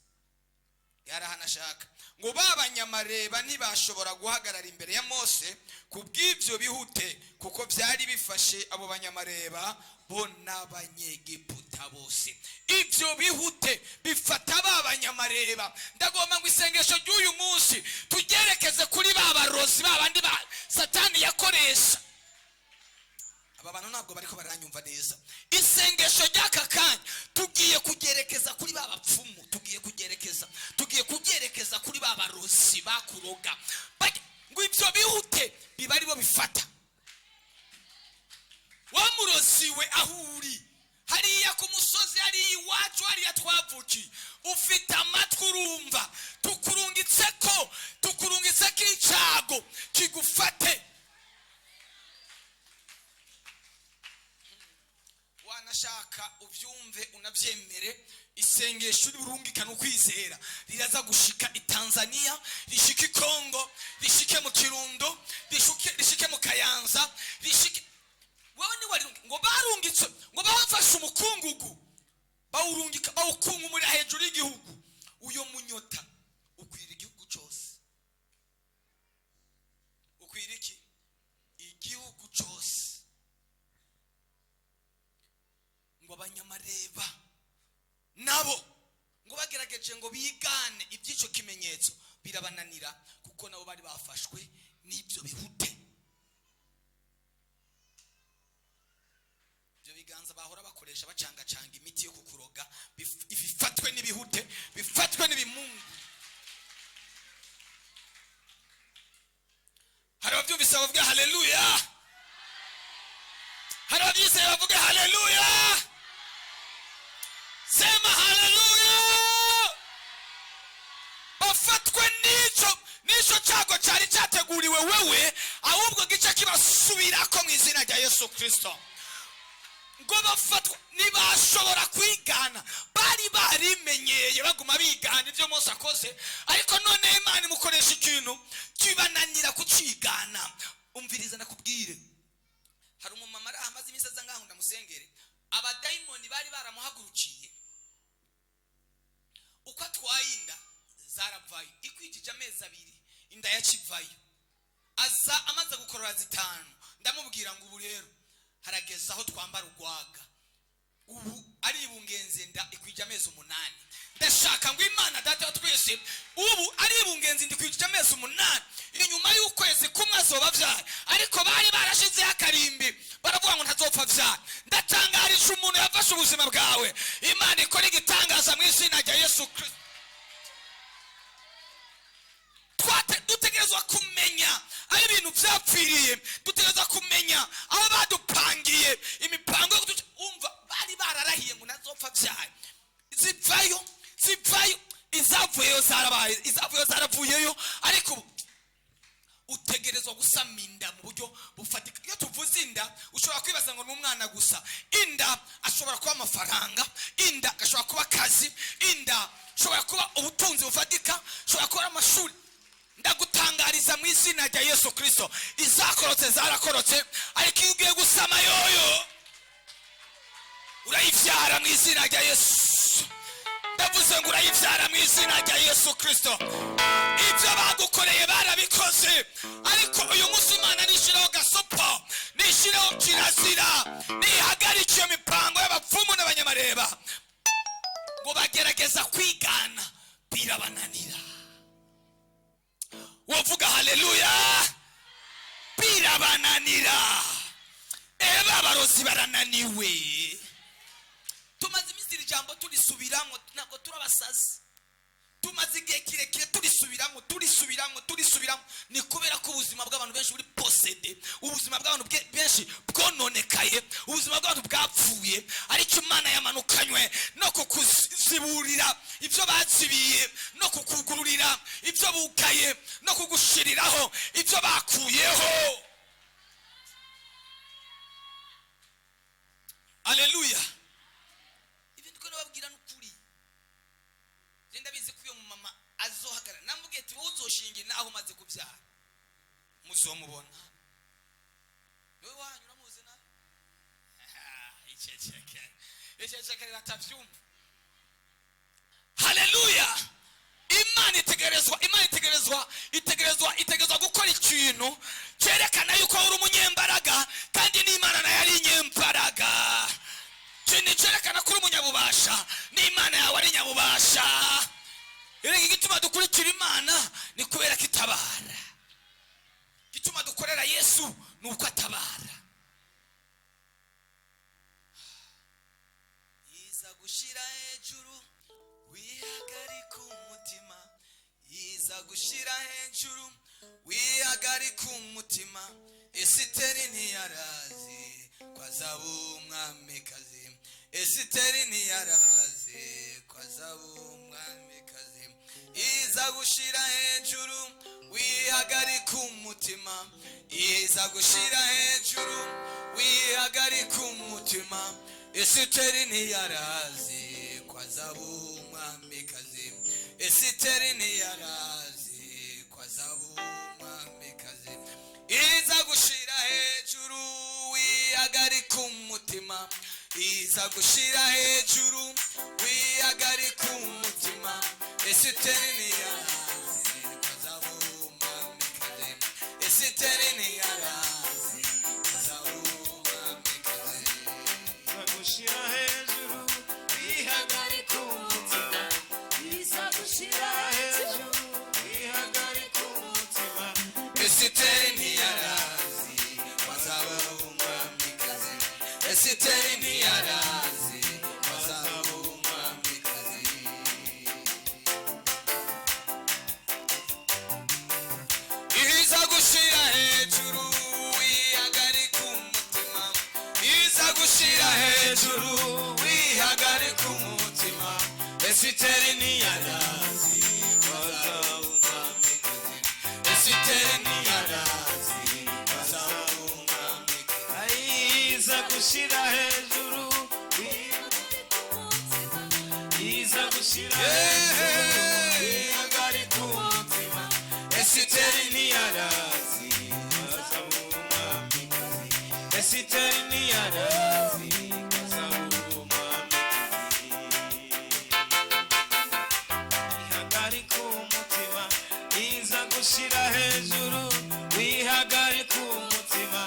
Yarahanashaka ngo ba banyamareba ntibashobora guhagarara imbere ya Mose ku bw'ibyo bihute, kuko byari bifashe abo banyamareba bo n'Abanyegiputa bose. Ibyo bihute bifata ba banyamareba. Ndagomba ngo isengesho ry'uyu munsi tugerekeze kuri ba barozi, ba bandi ba Satani yakoresha. Aba bantu ntabwo bariko baranyumva neza. Isengesho ry'aka kanya tugiye kugerekeza kuri ba bapfumu, tugiye kugerekeza kuri ba barozi bakuroga. Ngo ibyo bihute biba aribo bifata. Wa murozi we, aho uri hariya ku musozi, hariya iwacu, hariya twavukiye, ufite amatwi urumva, tukurungitse ko icago kigufate. Wanashaka ubyumve unabyemere, isengesho burungikana ukwizera riraza gushika i Tanzania, rishike i Kongo, rishike mu Kirundo, rishike mu Kayanza, rishike wowe. Niwarirungi ngo barungitse, ngo bafashe umukungugu bawurungika, bawukunkumurira hejuru y'igihugu. Uyo munyota ukwira igihugu cyose. Ukwira iki? Igihugu cyose. Ngo abanyamareba nabo ngo bagerageje ngo bigane iby'icyo kimenyetso, birabananira, kuko nabo bari bafashwe n'ibyo bihute. Ibyo biganza bahora bakoresha bacangacanga imiti yo kukuroga bifatwe n'ibihute, bifatwe n'ibimungu. Hari ababyumvise bavuga haleluya. Hari ababyizeye bavuga haleluya. Sema haleluya. Bafatwe n'icyo cyago cyari cyateguriwe wewe, ahubwo gice kibasubirako mu izina rya Yesu Kirisito. Ngo bafatwa, ntibashobora kwigana. Bari barimenyeye baguma bigana ibyo Mose akoze, ariko none Imana imukoresha ikintu kibananira kucigana. Umviriza nakubwire, hari umumama ari amaze iminsi aza ngaho, ndamusengere. Abadayimoni bari baramuhagurukiye. Uko atwaye inda zaravayo, ikwijije amezi 2 inda yakivayo. Aza amaze gukorora 5. Ndamubwira ngo ubu rero harageze aho twambara urwaga. Ubu aribungenze, inda ikwije amezi 8. Ndashaka ngo Imana Data wa twese, ubu aribungenze, inda ikwije amezi 8, inyuma y'ukwezi kumwe azoba avyara. Ariko bari barashizeho akarimbi, baravuga ngo ntazopfa avyara. Ndatangarije umuntu yafashe ubuzima bwawe, Imana ikora igitangaza mu izina rya Yesu Kristo. Dutegerezwa kumenya aho ibintu byapfiriye, dutegerezwa kumenya aho badupangiye imipango yo kuduca. Umva, bari bararahiye ngo ntazopfa avyara. Zipfayo, zipfayo, izavuyeyo zarabaye, izavuyeyo zaravuyeyo. Ariko ubu utegerezwa gusama inda mu buryo bufatika. Iyo tuvuze inda, ushobora kwibaza ngo ni umwana gusa. Inda ashobora kuba amafaranga, inda ashobora kuba akazi, inda ashobora kuba ubutunzi bufatika, ashobora kuba amashuri. Ndagutangariza mu izina rya Yesu Kirisito, izakorotse zarakorotse, ariko iyo ugiye gusama yoyo urayibyara mu izina rya Yesu. Ndavuze ngo urayibyara mu izina rya Yesu Kirisito. Ibyo bagukoreye Abagukoreye barabikoze, ariko uyu munsi Imana nishyiraho gasopo, nishyiraho kirazira, nihagarike iyo mipango y'abapfumu n'abanyamareba. Ngo bagerageza kwigana, birabananira. Wovuga haleluya? Birabananira. Eba abarozi barananiwe. Tumaze iminsi iri jambo turisubiramo, ntabwo turabasazi. Tumaze igihe kirekire turisubiramo, turisubiramo, turisubiramo. Ni kubera ko ubuzima bw'abantu benshi buri possédé, ubuzima bw'abantu benshi bwononekaye, ubuzima bw'abantu bwapfuye. Ariko Imana yamanukanywe no kukuziburira ibyo bazibiye, no kukugururira ibyo bugaye, no kugushiriraho ibyo bakuyeho. Aleluya! Ibyo ndiko nababwira ni ukuri. Genda bizi ko uyo mumama azohagarara. Namubwiye ati: "Wowe uzoshinga naho umaze kubyara, muzomubona." Niwe wanyu uramuzi nawe. Iceceke, iceceke, ratavyumva. Haleluya! Imana itegerezwa, Imana itegerezwa, itegerezwa, itegerezwa gukora ikintu cyerekana yuko uri umunyembaraga, kandi n'Imana nayo ari inyembaraga. Ikintu cyerekana ko uri umunyabubasha, n'Imana yawe ari nyabubasha. Erega igituma dukurikira Imana ni kubera ko itabara. Igituma dukorera Yesu ni uko atabara. Iza gushyira hejuru wihagarika umutima, iza gushyira hejuru wihagarika umutima. Esiteri ntiyarazi ko azaba umwamikazi. Esiteri ntiyarazi ko azaba umwamikazi. Iza gushyira hejuru wihagarika umutima, iza gushyira hejuru wihagarika umutima. Esiteri ntiyarazi ko azaba umwamikazi. Esiteri ntiyarazi ko azaba umwamikazi. Iza gushyira hejuru wihagarika umutima, iza gushyira hejuru wihagarika umutima. Esiteri ntiyarazi ko azaba umwamikazi. Esiteri ntiyarazi ko azaba umwamikazi. Gushyira hejuru wihagarika umutima, Iza gushira hejuru wihagarika umutima. Esiteri ntiyarazi ko azaba umwamikazi. Esiteri ntiyarazi ko azaba umwamikazi. Iza gushyira hejuru wihagarika umutima, iza gushyira hejuru wihagarika umutima. Esiteri ntiyarazi ko azaba umwamikazi. Esiteri ntiyarazi ko azaba umwamikazi. Iza gushyira hejuru, iza gushyira hejuru wihagarika umutima. Esiteri ntiyarazi azaba umwamikazi. Esiteri ntiyarazi azaba umwamikazi. Wihagarika umutima, iza gushyira hejuru wihagarika umutima.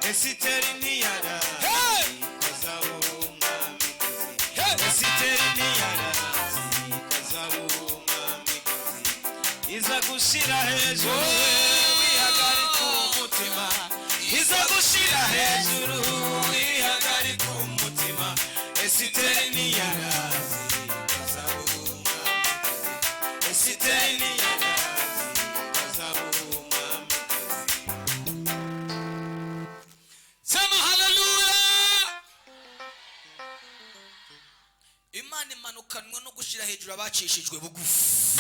Esiteri ntiyarazi Hey! azaba umwamikazi. Hey! Esiteri ntiyarazi azaba umwamikazi. Iza gushyira hejuru wihagarika umutima, iza gushyira hejuru wihagarika umutima. Esiteri ntiyarazi azaba umwamikazi. Esiteri ntiyarazi azaba umwamikazi. Sema haleluya! Imana imanukanwe no gushyira hejuru abacishijwe bugufi.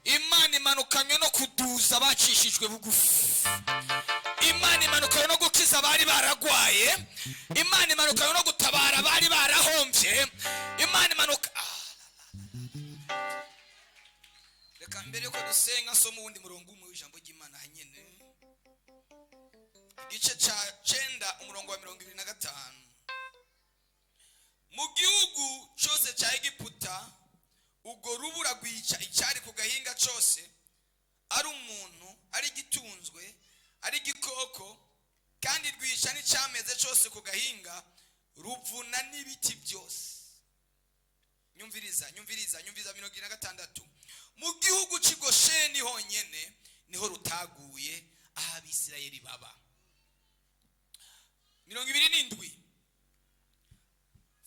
Imana imanukanywe no kuduza abacishijwe bugufi. Imana imanukanywe no gukiza abari baragwaye. Imana imanukanywe no gutabara abari barahombye. Imana imanuka. Ah, la, la, la. Reka mbere yuko dusenga nsoma uwundi murongo umwe w'ijambo ry'Imana hanyene, igice cya 9, umurongo wa 25. Mu gihugu cyose cya Egiputa Ubwo rubura rwica icyari ku gahinga cyose, ari umuntu, ari igitunzwe, ari igikoko, kandi rwica n'icyameze cyose ku gahinga, ruvuna n'ibiti byose. Nyumviriza, nyumviriza, nyumviriza. 76. Mu gihugu cy'i Gosheni honyine niho rutaguye, aho Abisirayeli baba. 27.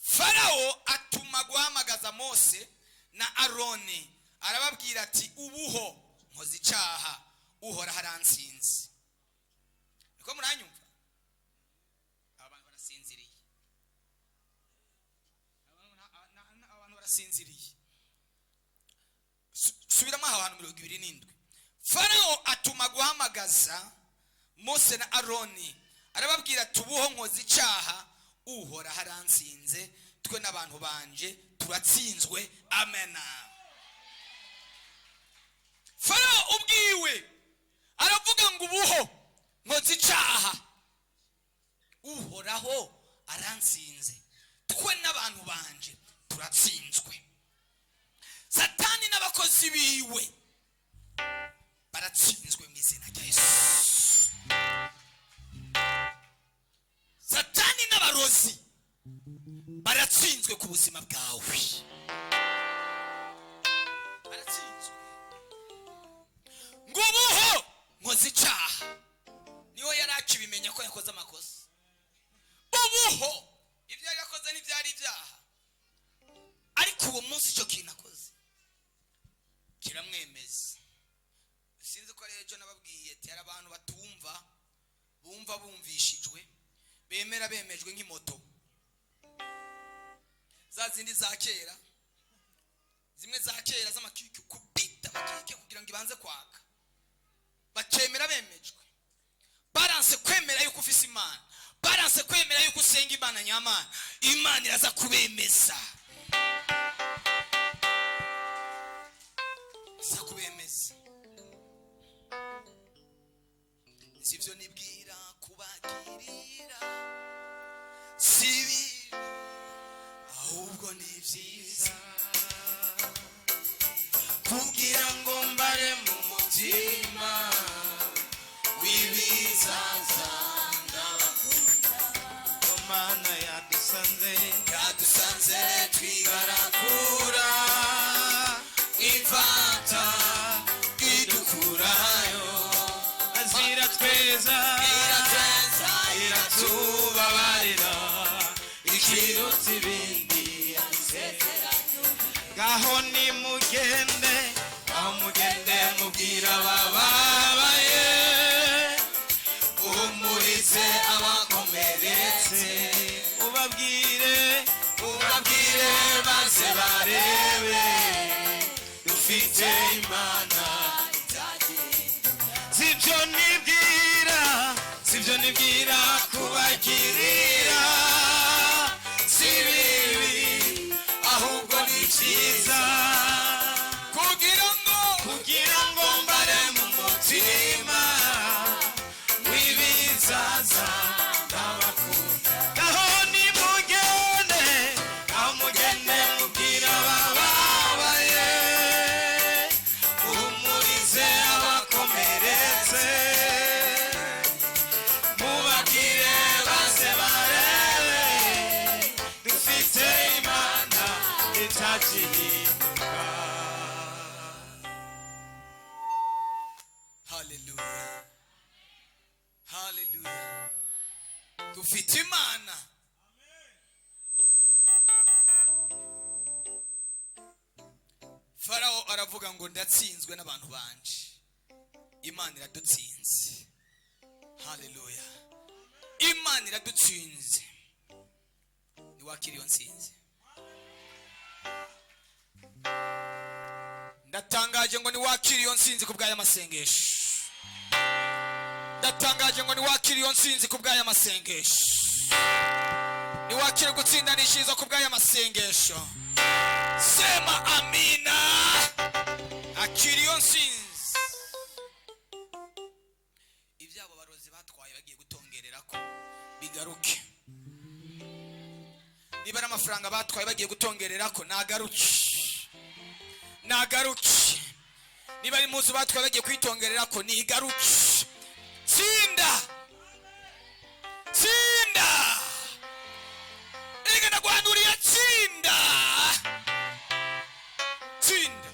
Farawo atuma guhamagaza Mose na Aroni, arababwira ati: "Ubuho nkoze icyaha, Uhoraho aransinze." Niko muranyumva? Abantu barasinziriye, abantu barasinziriye. Subiramo aho hantu, 27. Farawo atuma guhamagaza Mose na Aroni, arababwira ati: "Ubuho nkoze icyaha, Uhoraho aransinze, twe n'abantu banje turatsinzwe." Amena. Farawo ubwiwe aravuga ngo: "Ubuho nkoze icyaha, Uhoraho aransinze, twe n'abantu banje turatsinzwe." Satani n'abakozi biwe baratsinzwe mu izina rya Yesu. Satani n'abarozi baratsinzwe ku buzima bwawe, baratsinzwe. Ngo: "Ubuho nkoze icyaha." Niho yari akibimenya ko yakoze amakosa. Ubuho ibyo yari yakoze ntibyari ibyaha, ariko uwo munsi icyo kintu akoze kiramwemeza. Sinzi ko ari ejo nababwiye ati hari abantu batumva, bumva bumvishijwe, bemera bemejwe nk'imoto za zindi za kera, zimwe za kera z'amakike, kubita amakike kugira ngo ibanze kwaka, bakemera bemejwe. Baranse kwemera yuko ufise Imana, baranse kwemera yuko usenga Imana nyamana. Imana iraza kubemeza, iza kubemeza. Sivyo nibwira kubagirira si bibi, ahubwo ni byiza, kugira ngo mbare mu mutima w'ibizaza. Ndabakunda, Mana yadusanze, yadusanze twigarakura mwifata idukurayo, azira tweza, irateza, iratubabarira, ikiruta ibindi. Ngaho nimugende, aho mugende mubwira abababaye, uhumurize abakomeretse, ubabwire, ubabwire maze barebe dufite Imana. Sibyo nibwira, sibyo nibwira kubagirira si bibi, ahubwo ni byiza, kugira ngo kugira ngo mbare mu mutima w'ibizaza. Ndabakunda. Aho nimugende, aho mugende mubwira abababaye, uhumurize abakomeretse, mubabwire baze barebe dufite Imana itagihinduka. Haleluya, haleluya! Dufite Imana. Farawo aravuga ngo: "Ndatsinzwe n'abantu banje." Imana iradutsinze. Haleluya! Imana iradutsinze. Niwakira iyo nsinzi. Ndatangaje ngo niwakira iyo nsinzi ku bw'aya masengesho. Ndatangaje ngo niwakire iyo nsinzi ku bw'aya masengesho. Niwakire gutsindanishirizwa ku bw'aya masengesho. Sema amina. Akira iyo nsinzi. Ibyabo barozi batwaye bagiye gutongerera ko bigaruke. Niba ari amafaranga batwaye bagiye gutongerera ko nagaruke. Nagaruke. Niba ari impuzu batwaye bagiye kwitongerera ko, nigaruke. Tsinda, tsinda. Erega ndagwanuriye, tsinda, tsinda,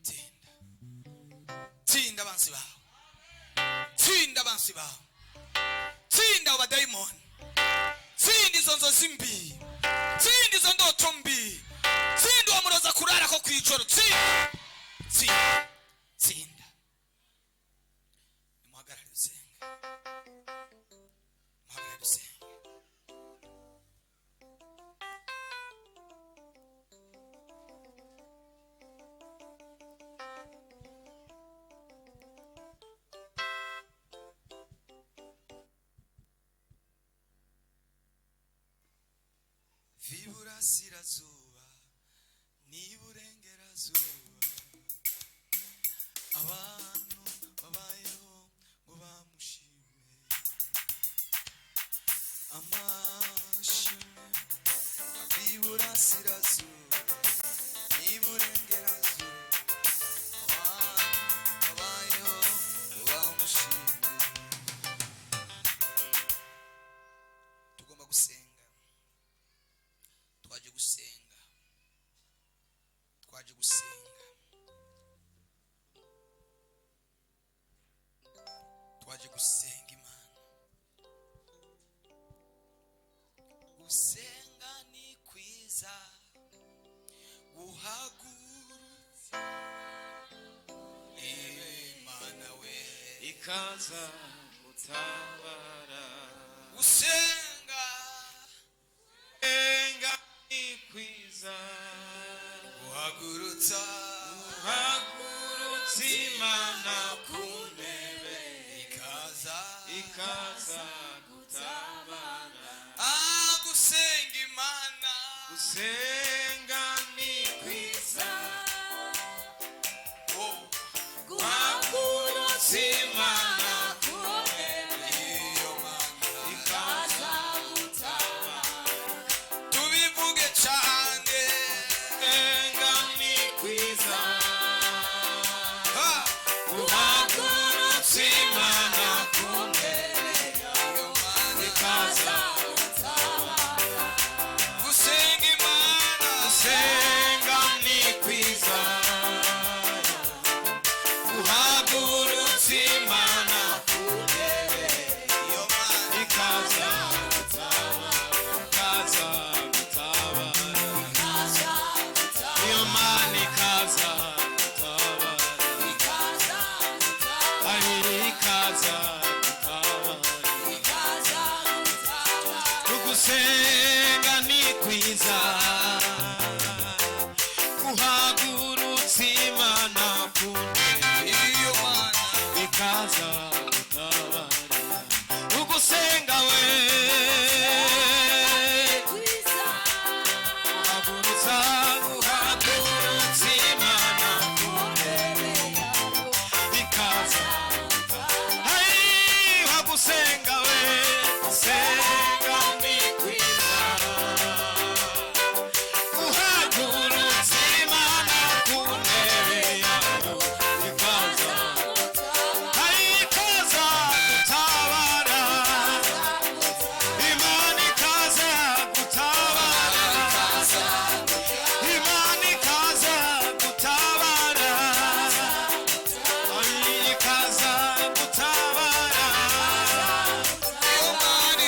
tsinda, tsinda abansi bawe, tsinda abansi bawe, tsinda abo badayimoni, tsinda izo nzozi mbi, tsinda izo ndoto mbi, tsinda uwo muroza kurara ko kwijoro. Tsinda, tsinda, tsinda. Nimuhagarare dusenge, muhagarare dusenge. Viburasirazuba n'iburengerazuba, abantu babayeho ngo bamushime. Amashimwe iburasirazuba n'iburengerazuba, abantu babayeho ngo bamushime. Tugomba gusenga. Twaje gusenga, twaje gusenga, twaje gusenga Imana. Gusenga ni kwiza, guhagurutsa Imana we ikaza gutabara. Gusenga, Gusenga ni kwiza, guhagurutsa guhagurutsa Imana ku ntebe ikaza ikaza gutabara. Ah, gusenga Imana, Gusenga ni kwiza, oh, guhagurutsa Imana ku ntebe iyo Mana ikaza gutabara. Tubivuge cyane. Gusenga ni kwiza, Ha! guhagurutsa Imana ku ntebe Iyo Mana ikaza gutabara. Gusenga Imana, Gusenga ni kwiza, guhagurutsa Imana ku ntebe iyo Mana ikaza ikaza gutabara. Ikaza gutabara. Iyo Mana ikaza gutabara. Ikaza gutabara. Ari ikaza gutabara. Ikaza gutabara. Ugusenga ni kwiza, guhagurutsa Imana ku ntebe iyo Mana ikaza gutabara. Ugusenga we Kwiza. guhagurutsa, guhagurutsa Imana Ku ntebe yayo ikaza gutabara. Hey, gusenga we, gusenga ni kwiza, guhagurutsa Imana ku ntebe yayo ikaza. Gutabara. Hey, ikaza gutabara. Imana ikaza gutabara. Imana ikaza gutabara. Ay, ikaza gutabara. Iyo Mana.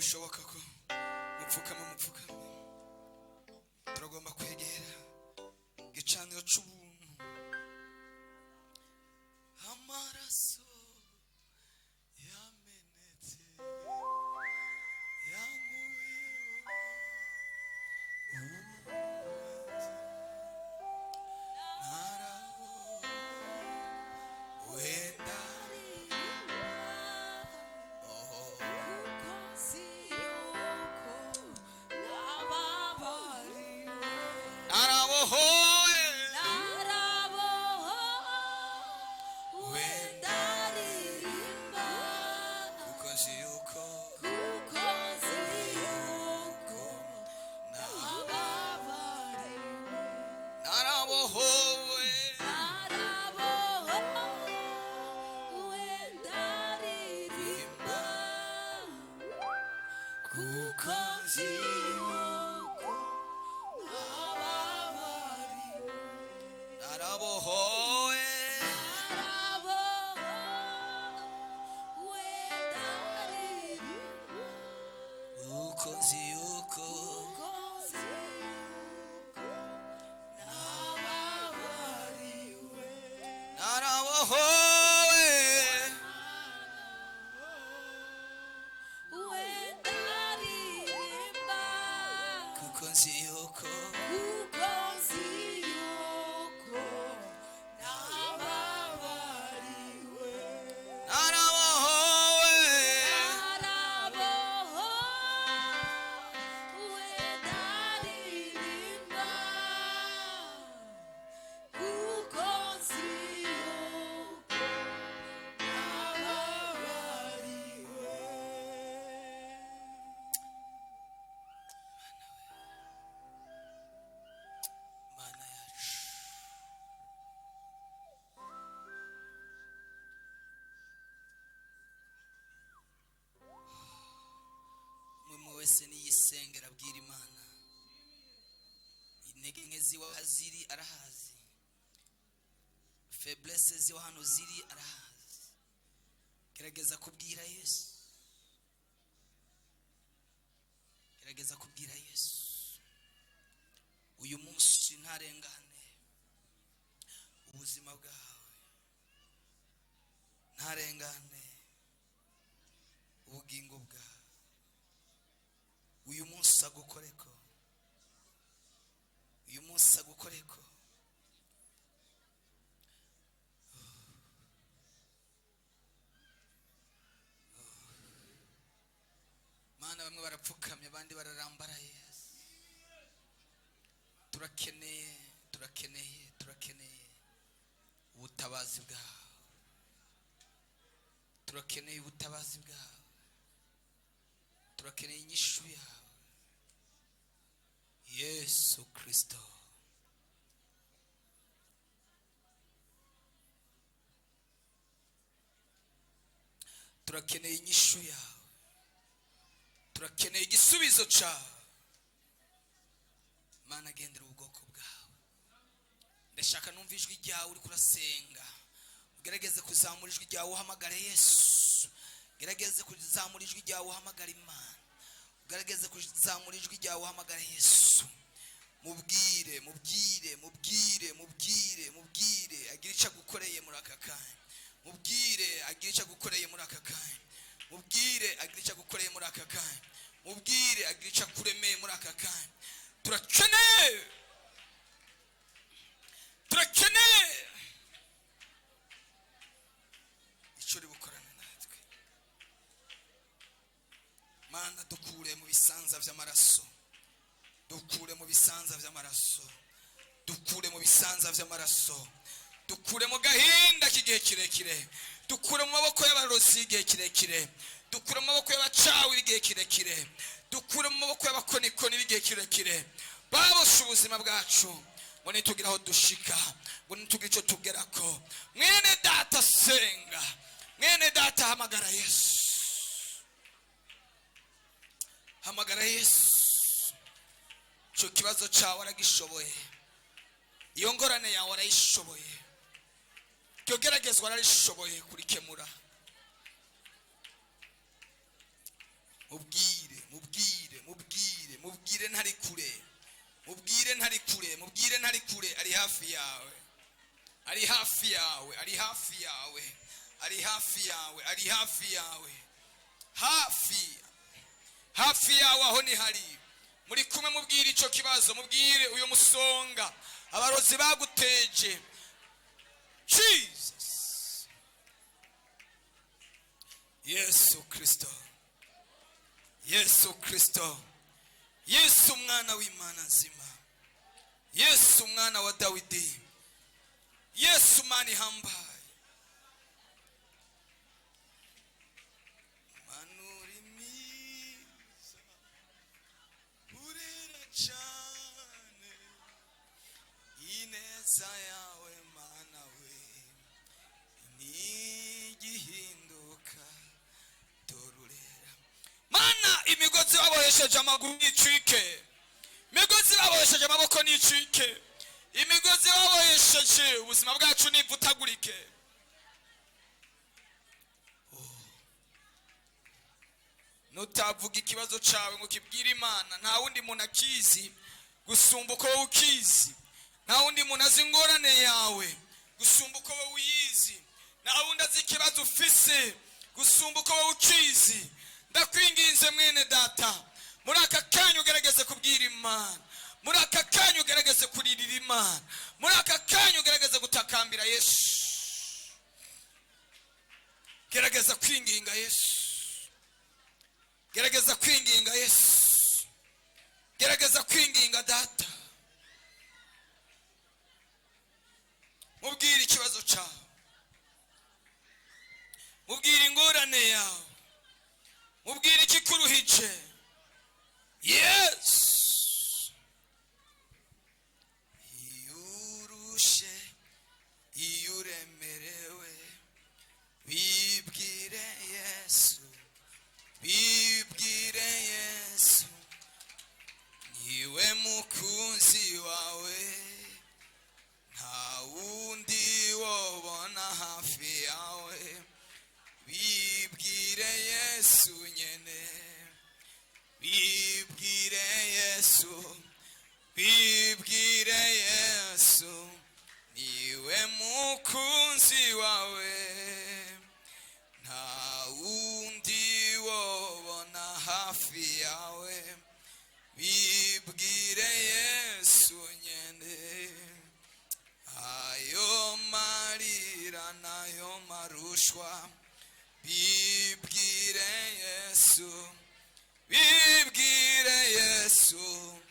Bishoboka ko mupfukama, mupfukame. Turagomba kwegera igicaniro c'ubuntu. Amaraso yamenetse yankuyeho urubanza, naraho wenda, oh. Kuko nzi yuko nababariwe. Narabohowe. Narabohowe, ndaririmba. Kuko nzi yuko Kuko nzi yuko nababariwe. Narabohowe. Narabohowe, ndaririmba. Kuko nzi yuko nababariwe. Narabohowe. Narabohowe, ndaririmba. Kuko nzi yuko Kuko nzi yuko nababariwe. Narabohowe. We ndaririmba. Kuko nzi yuko Kuko nzi yuko nababariwe. Narabohowe. Narabohowe, ndaririmba. Kuko nzi yuko nababariwe. Mana yacu, umwe wese niyisengera abwira Imana intege nke ziwe aho ziri arahazi, faiblesse ziwe hano ziri arahazi. Gerageza kubwira Yesu, gerageza kubwira Yesu uyu munsi ntarengane ubuzima bwawe, ntarengane ubugingo bwawe. Uyu munsi agukoreko, uyu munsi agukoreko. Mana, bamwe barapfukamye, abandi bararambaraye. Turakeneye, turakeneye, turakeneye ubutabazi bwawe, turakeneye ubutabazi bwawe, turakeneye inyishu yawe, Yesu Kirisito. Turakeneye inyishu yawe, turakeneye igisubizo cyawe. Mana, gendera ubwoko bwawe. Ndashaka numva ijwi ryawe uri kurasenga. Ugerageze kuzamura ijwi ryawe uhamagare Yesu. Gerageze kuzamura ijwi ryawe uhamagare Imana. Ugerageze kuzamura ijwi ryawe uhamagare Yesu. Mubwire, mubwire, mubwire, mubwire, mubwire agira icyo agukoreye muri aka kanya. Mubwire agira icyo agukoreye muri aka kanya. Mubwire agira icyo agukoreye muri aka kanya. Mubwire agira icyo akuremeye muri aka kanya. Turakeneye, turakeneye icyo uri bukorane natwe. Mana, dukure mu bisanza by'amaraso, dukure mu bisanza by'amaraso, dukure mu bisanza by'amaraso, dukure mu gahinda k'igihe kirekire, dukure mu maboko y'abarozi y'igihe kirekire, dukure mu maboko y'abacawi b'igihe kirekire, dukure mu maboko y'abakonikoni b'igihe kirekire baboshe ubuzima bwacu ngo nitugire aho dushika, ngo nitugire icyo tugerako. Mwene data, senga. Mwene data, hamagara Yesu, hamagara Yesu. Icyo kibazo cyawe aragishoboye, iyo ngorane yawe arayishoboye, iryo geragezwa ararishoboye kurikemura. Mubwire. Mubwire ntari kure, mubwire ntari kure, mubwire ntari kure. Ari hafi yawe, ari hafi yawe, ari hafi yawe, ari hafi yawe, ari hafi yawe, hafi hafi yawe. Aho ni hari muri kumwe. Mubwire icyo kibazo, mubwire uyu musonga abarozi baguteje. Jesus, Yesu Kristo, Yesu Kristo, Yesu umwana w'Imana nzima, Yesu umwana wa Dawidi, Yesu Mana ihambaye. Manura imiza urira cyane, ineza yawe Mana we ntigihinduka. Dorurera Mana, imigozi babohesheje amaguru nicike, imigozi babohesheje amaboko nicike, imigozi babohesheje ubuzima bwacu nivutagurike. Nutavuga ikibazo cyawe ngo ukibwire Imana, nta wundi muntu akizi gusumba uko wowe ukizi. Nta wundi muntu azi ingorane yawe gusumba uko wowe uyizi. Nta wundi azi ikibazo ufise gusumba uko wowe ukizi. Ndakwinginze mwene data, muri aka kanya ugerageze kubwira Imana, muri aka kanya ugerageze kuririra Imana, muri aka kanya ugerageze gutakambira Yesu. Gerageza kwinginga Yesu, gerageza kwinginga Yesu, gerageza kwinginga Data. Mubwire ikibazo cyawe, mubwire ingorane yawe, mubwire ikikuruhije. Yesu, iyo urushe, iyo uremerewe, bibwire Yesu, bibwire Yesu, niwe mukunzi wawe, nta wundi wobona hafi yawe. Bibwire Yesu nyene, bibwire Yesu, bibwire Yesu, niwe mukunzi wawe, nta wundi wobona hafi yawe. Bibwire Yesu nyene, ayo marira n'ayo marushwa, bibwire Yesu, bibwire Yesu,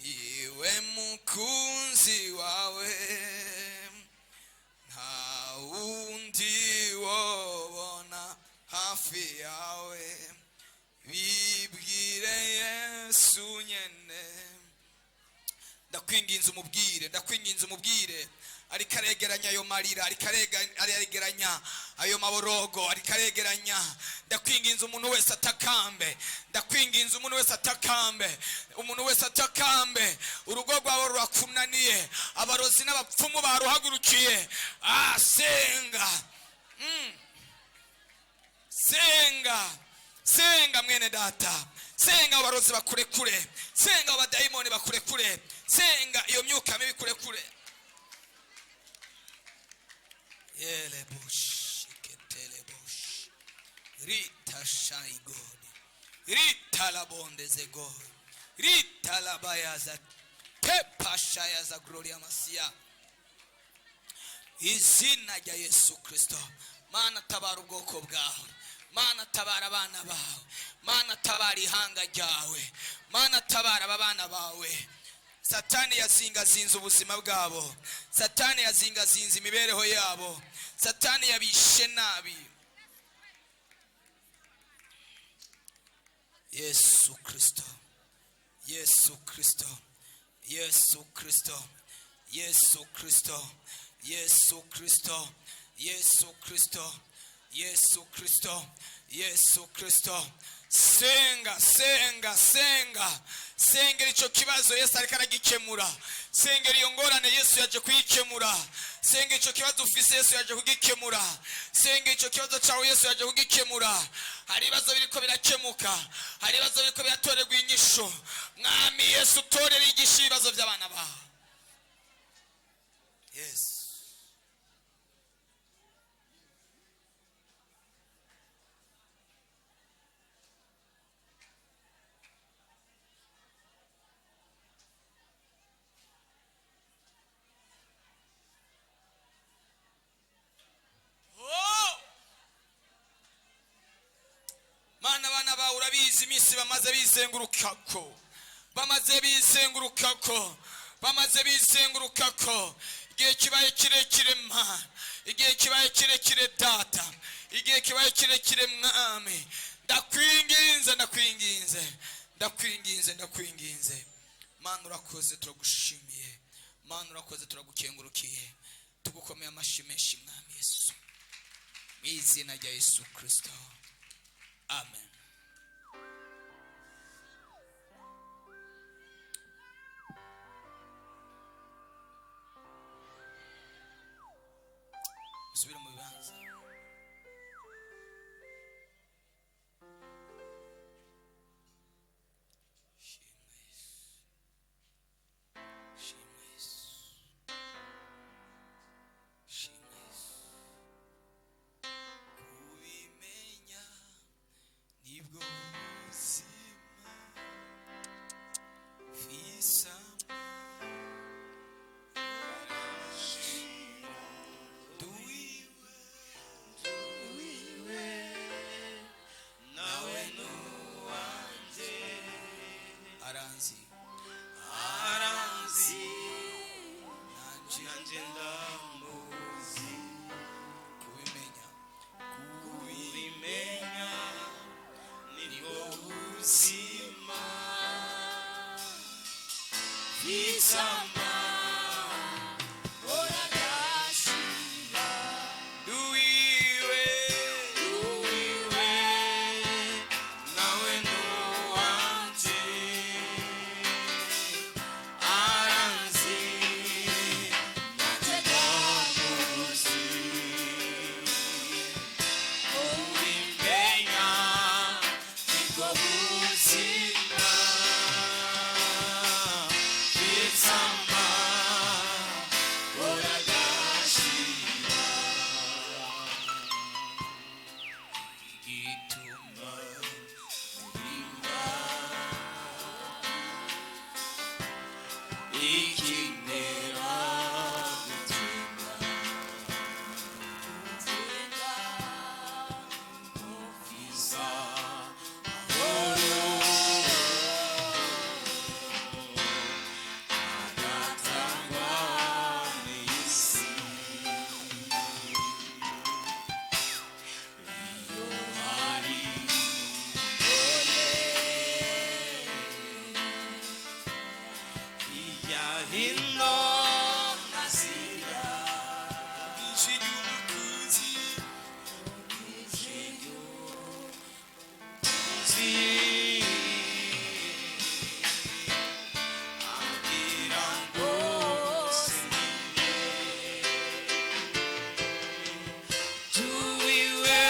niwe mukunzi wawe, nta wundi wobona hafi yawe. Bibwire Yesu nyene. Ndakwinginze umubwire, ndakwinginze umubwire. Ariko aregeranya ayo marira, ariko aregeranya ayo maborogo, ariko aregeranya. Ndakwinginze umuntu wese atakambe, ndakwinginze umuntu wese atakambe, umuntu wese atakambe. Urugo rwawe rurakunaniye, abarozi n'abapfumu baruhagurukiye. Senga, senga, senga mwene data, senga abarozi bakurekure, senga abadayimoni bakurekure, senga iyo myuka mibi kurekure. Yelebosh ketelebosh rita shaigodi rita labondeze rita labayaza tepashayaza gloria masia. Izina rya Yesu Kristo. Mana, tabara ubwoko bwawe. Mana, tabara abana bawe. Mana, tabara ihanga ryawe. Mana, tabara aba bana bawe. Satani yazingazinze ubuzima bwabo, Satani yazingazinze imibereho yabo, Satani yabishe nabi. Yesu Kristo, Yesu Kristo, Yesu Kristo, Yesu Kristo, Yesu Kristo, Yesu Kristo, Yesu Kristo, Yesu Kristo. Senga, senga, senga, sengera icyo kibazo, Yesu ariko aragikemura. Sengera iyo ngorane, Yesu yaje kuyikemura. Senga icyo kibazo ufise, Yesu yaje kugikemura. Senga icyo kibazo cyawe, Yesu yaje kugikemura. Hari ibibazo biriko birakemuka, hari ibibazo biriko biratorerwa inyishu. Mwami Yesu, utorere igisha ibibazo by'abana bawe. Yesu. Oh! Mana, abana bawe urabizi iminsi bamaze bizengurukako, bamaze bizengurukako, bamaze bizengurukako. Igihe kibaye kirekire, Mana, igihe kibaye kirekire, Data, igihe kibaye kirekire. Mwami, ndakwinginze, ndakwinginze, ndakwinginze, ndakwinginze. Mana, urakoze, turagushimiye. Mana, urakoze, turagukengurukiye, tugukomeye amashyi menshi. Mwami Yesu, mu izina rya Yesu Kirisito, amen. Usubire mu bibanza. Shimwa Yesu, shimwa Yesu, shimwa Yesu. Kubimenya nibwo buzima fisama duwiwe, Duwiwe nawe nuwanjye. Aranzi. Aranzi. Nanje. Nanjye ndamuzi. Kubimenya. Kubimenya nibwo buzima Isama oragashira. Duwiwe. Duwiwe nawe nuwanjye, aranzi Nanjye ndamuzi. Kubimenya nibwo buzima bizama oragashira. Igituma Ikintera gutinda Nzenda iza amahoro agatangwa n'isi, iyo hari iya hino nazira. Ijwi ry'umukunzi. Ambwira ngo sinige tuwiwe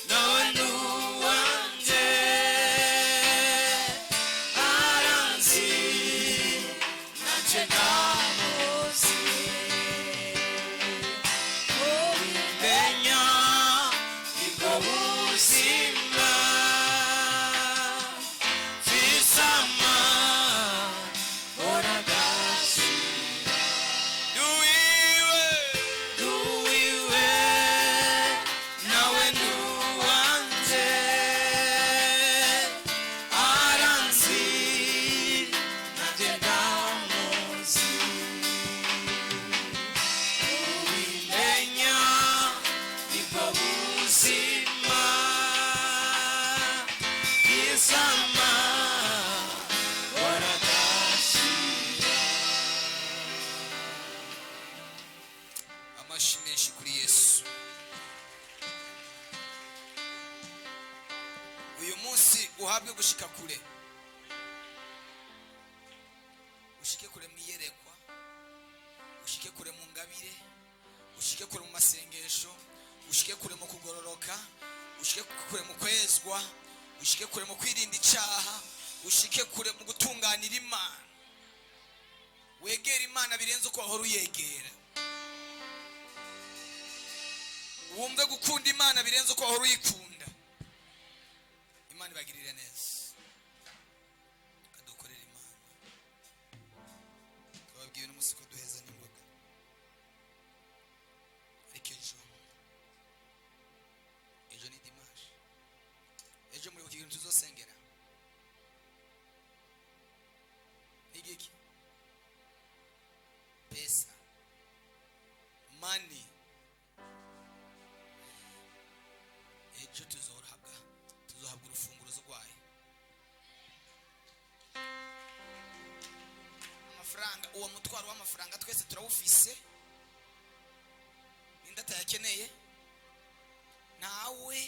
nawe nuwanjye, aranzi nanjye ndamuzi. Menya nibwo buzima fisama oragashira. Duwiwe. Duwiwe nawe nuwanjye, aranzi nanjye ndamuzi. Ubimenya nibwo buzima bw'izama oragashira. Amashyi menshi kuri Yesu. Uyu munsi uhabwe gushika kure, ushike kure mu iyerekwa, ushike kure mu ngabire, ushike kure mu masengesho, ushike kure mu kugororoka, ushike kure mu kwezwa, ushike kure mu kwirinda icyaha. Ushike kure mu gutunganira Imana, wegera Imana birenze uko wahora uyegera, wumve gukunda Imana birenze uko wahora uyikunda. Imana ibagirire neza. Kadukorera Imana. Twababwiye uno munsi ko duheza n'ingoga, ariko ejo, ejo ni dimanche, ejo muri ikintu tuzosengera igiki? Pesa, money. Ejo tuzohabwa urufunguruzo rwayo, amafaranga. Uwo mutwaro w'amafaranga twese turawufise. Ninde atayakeneye? Ntawe.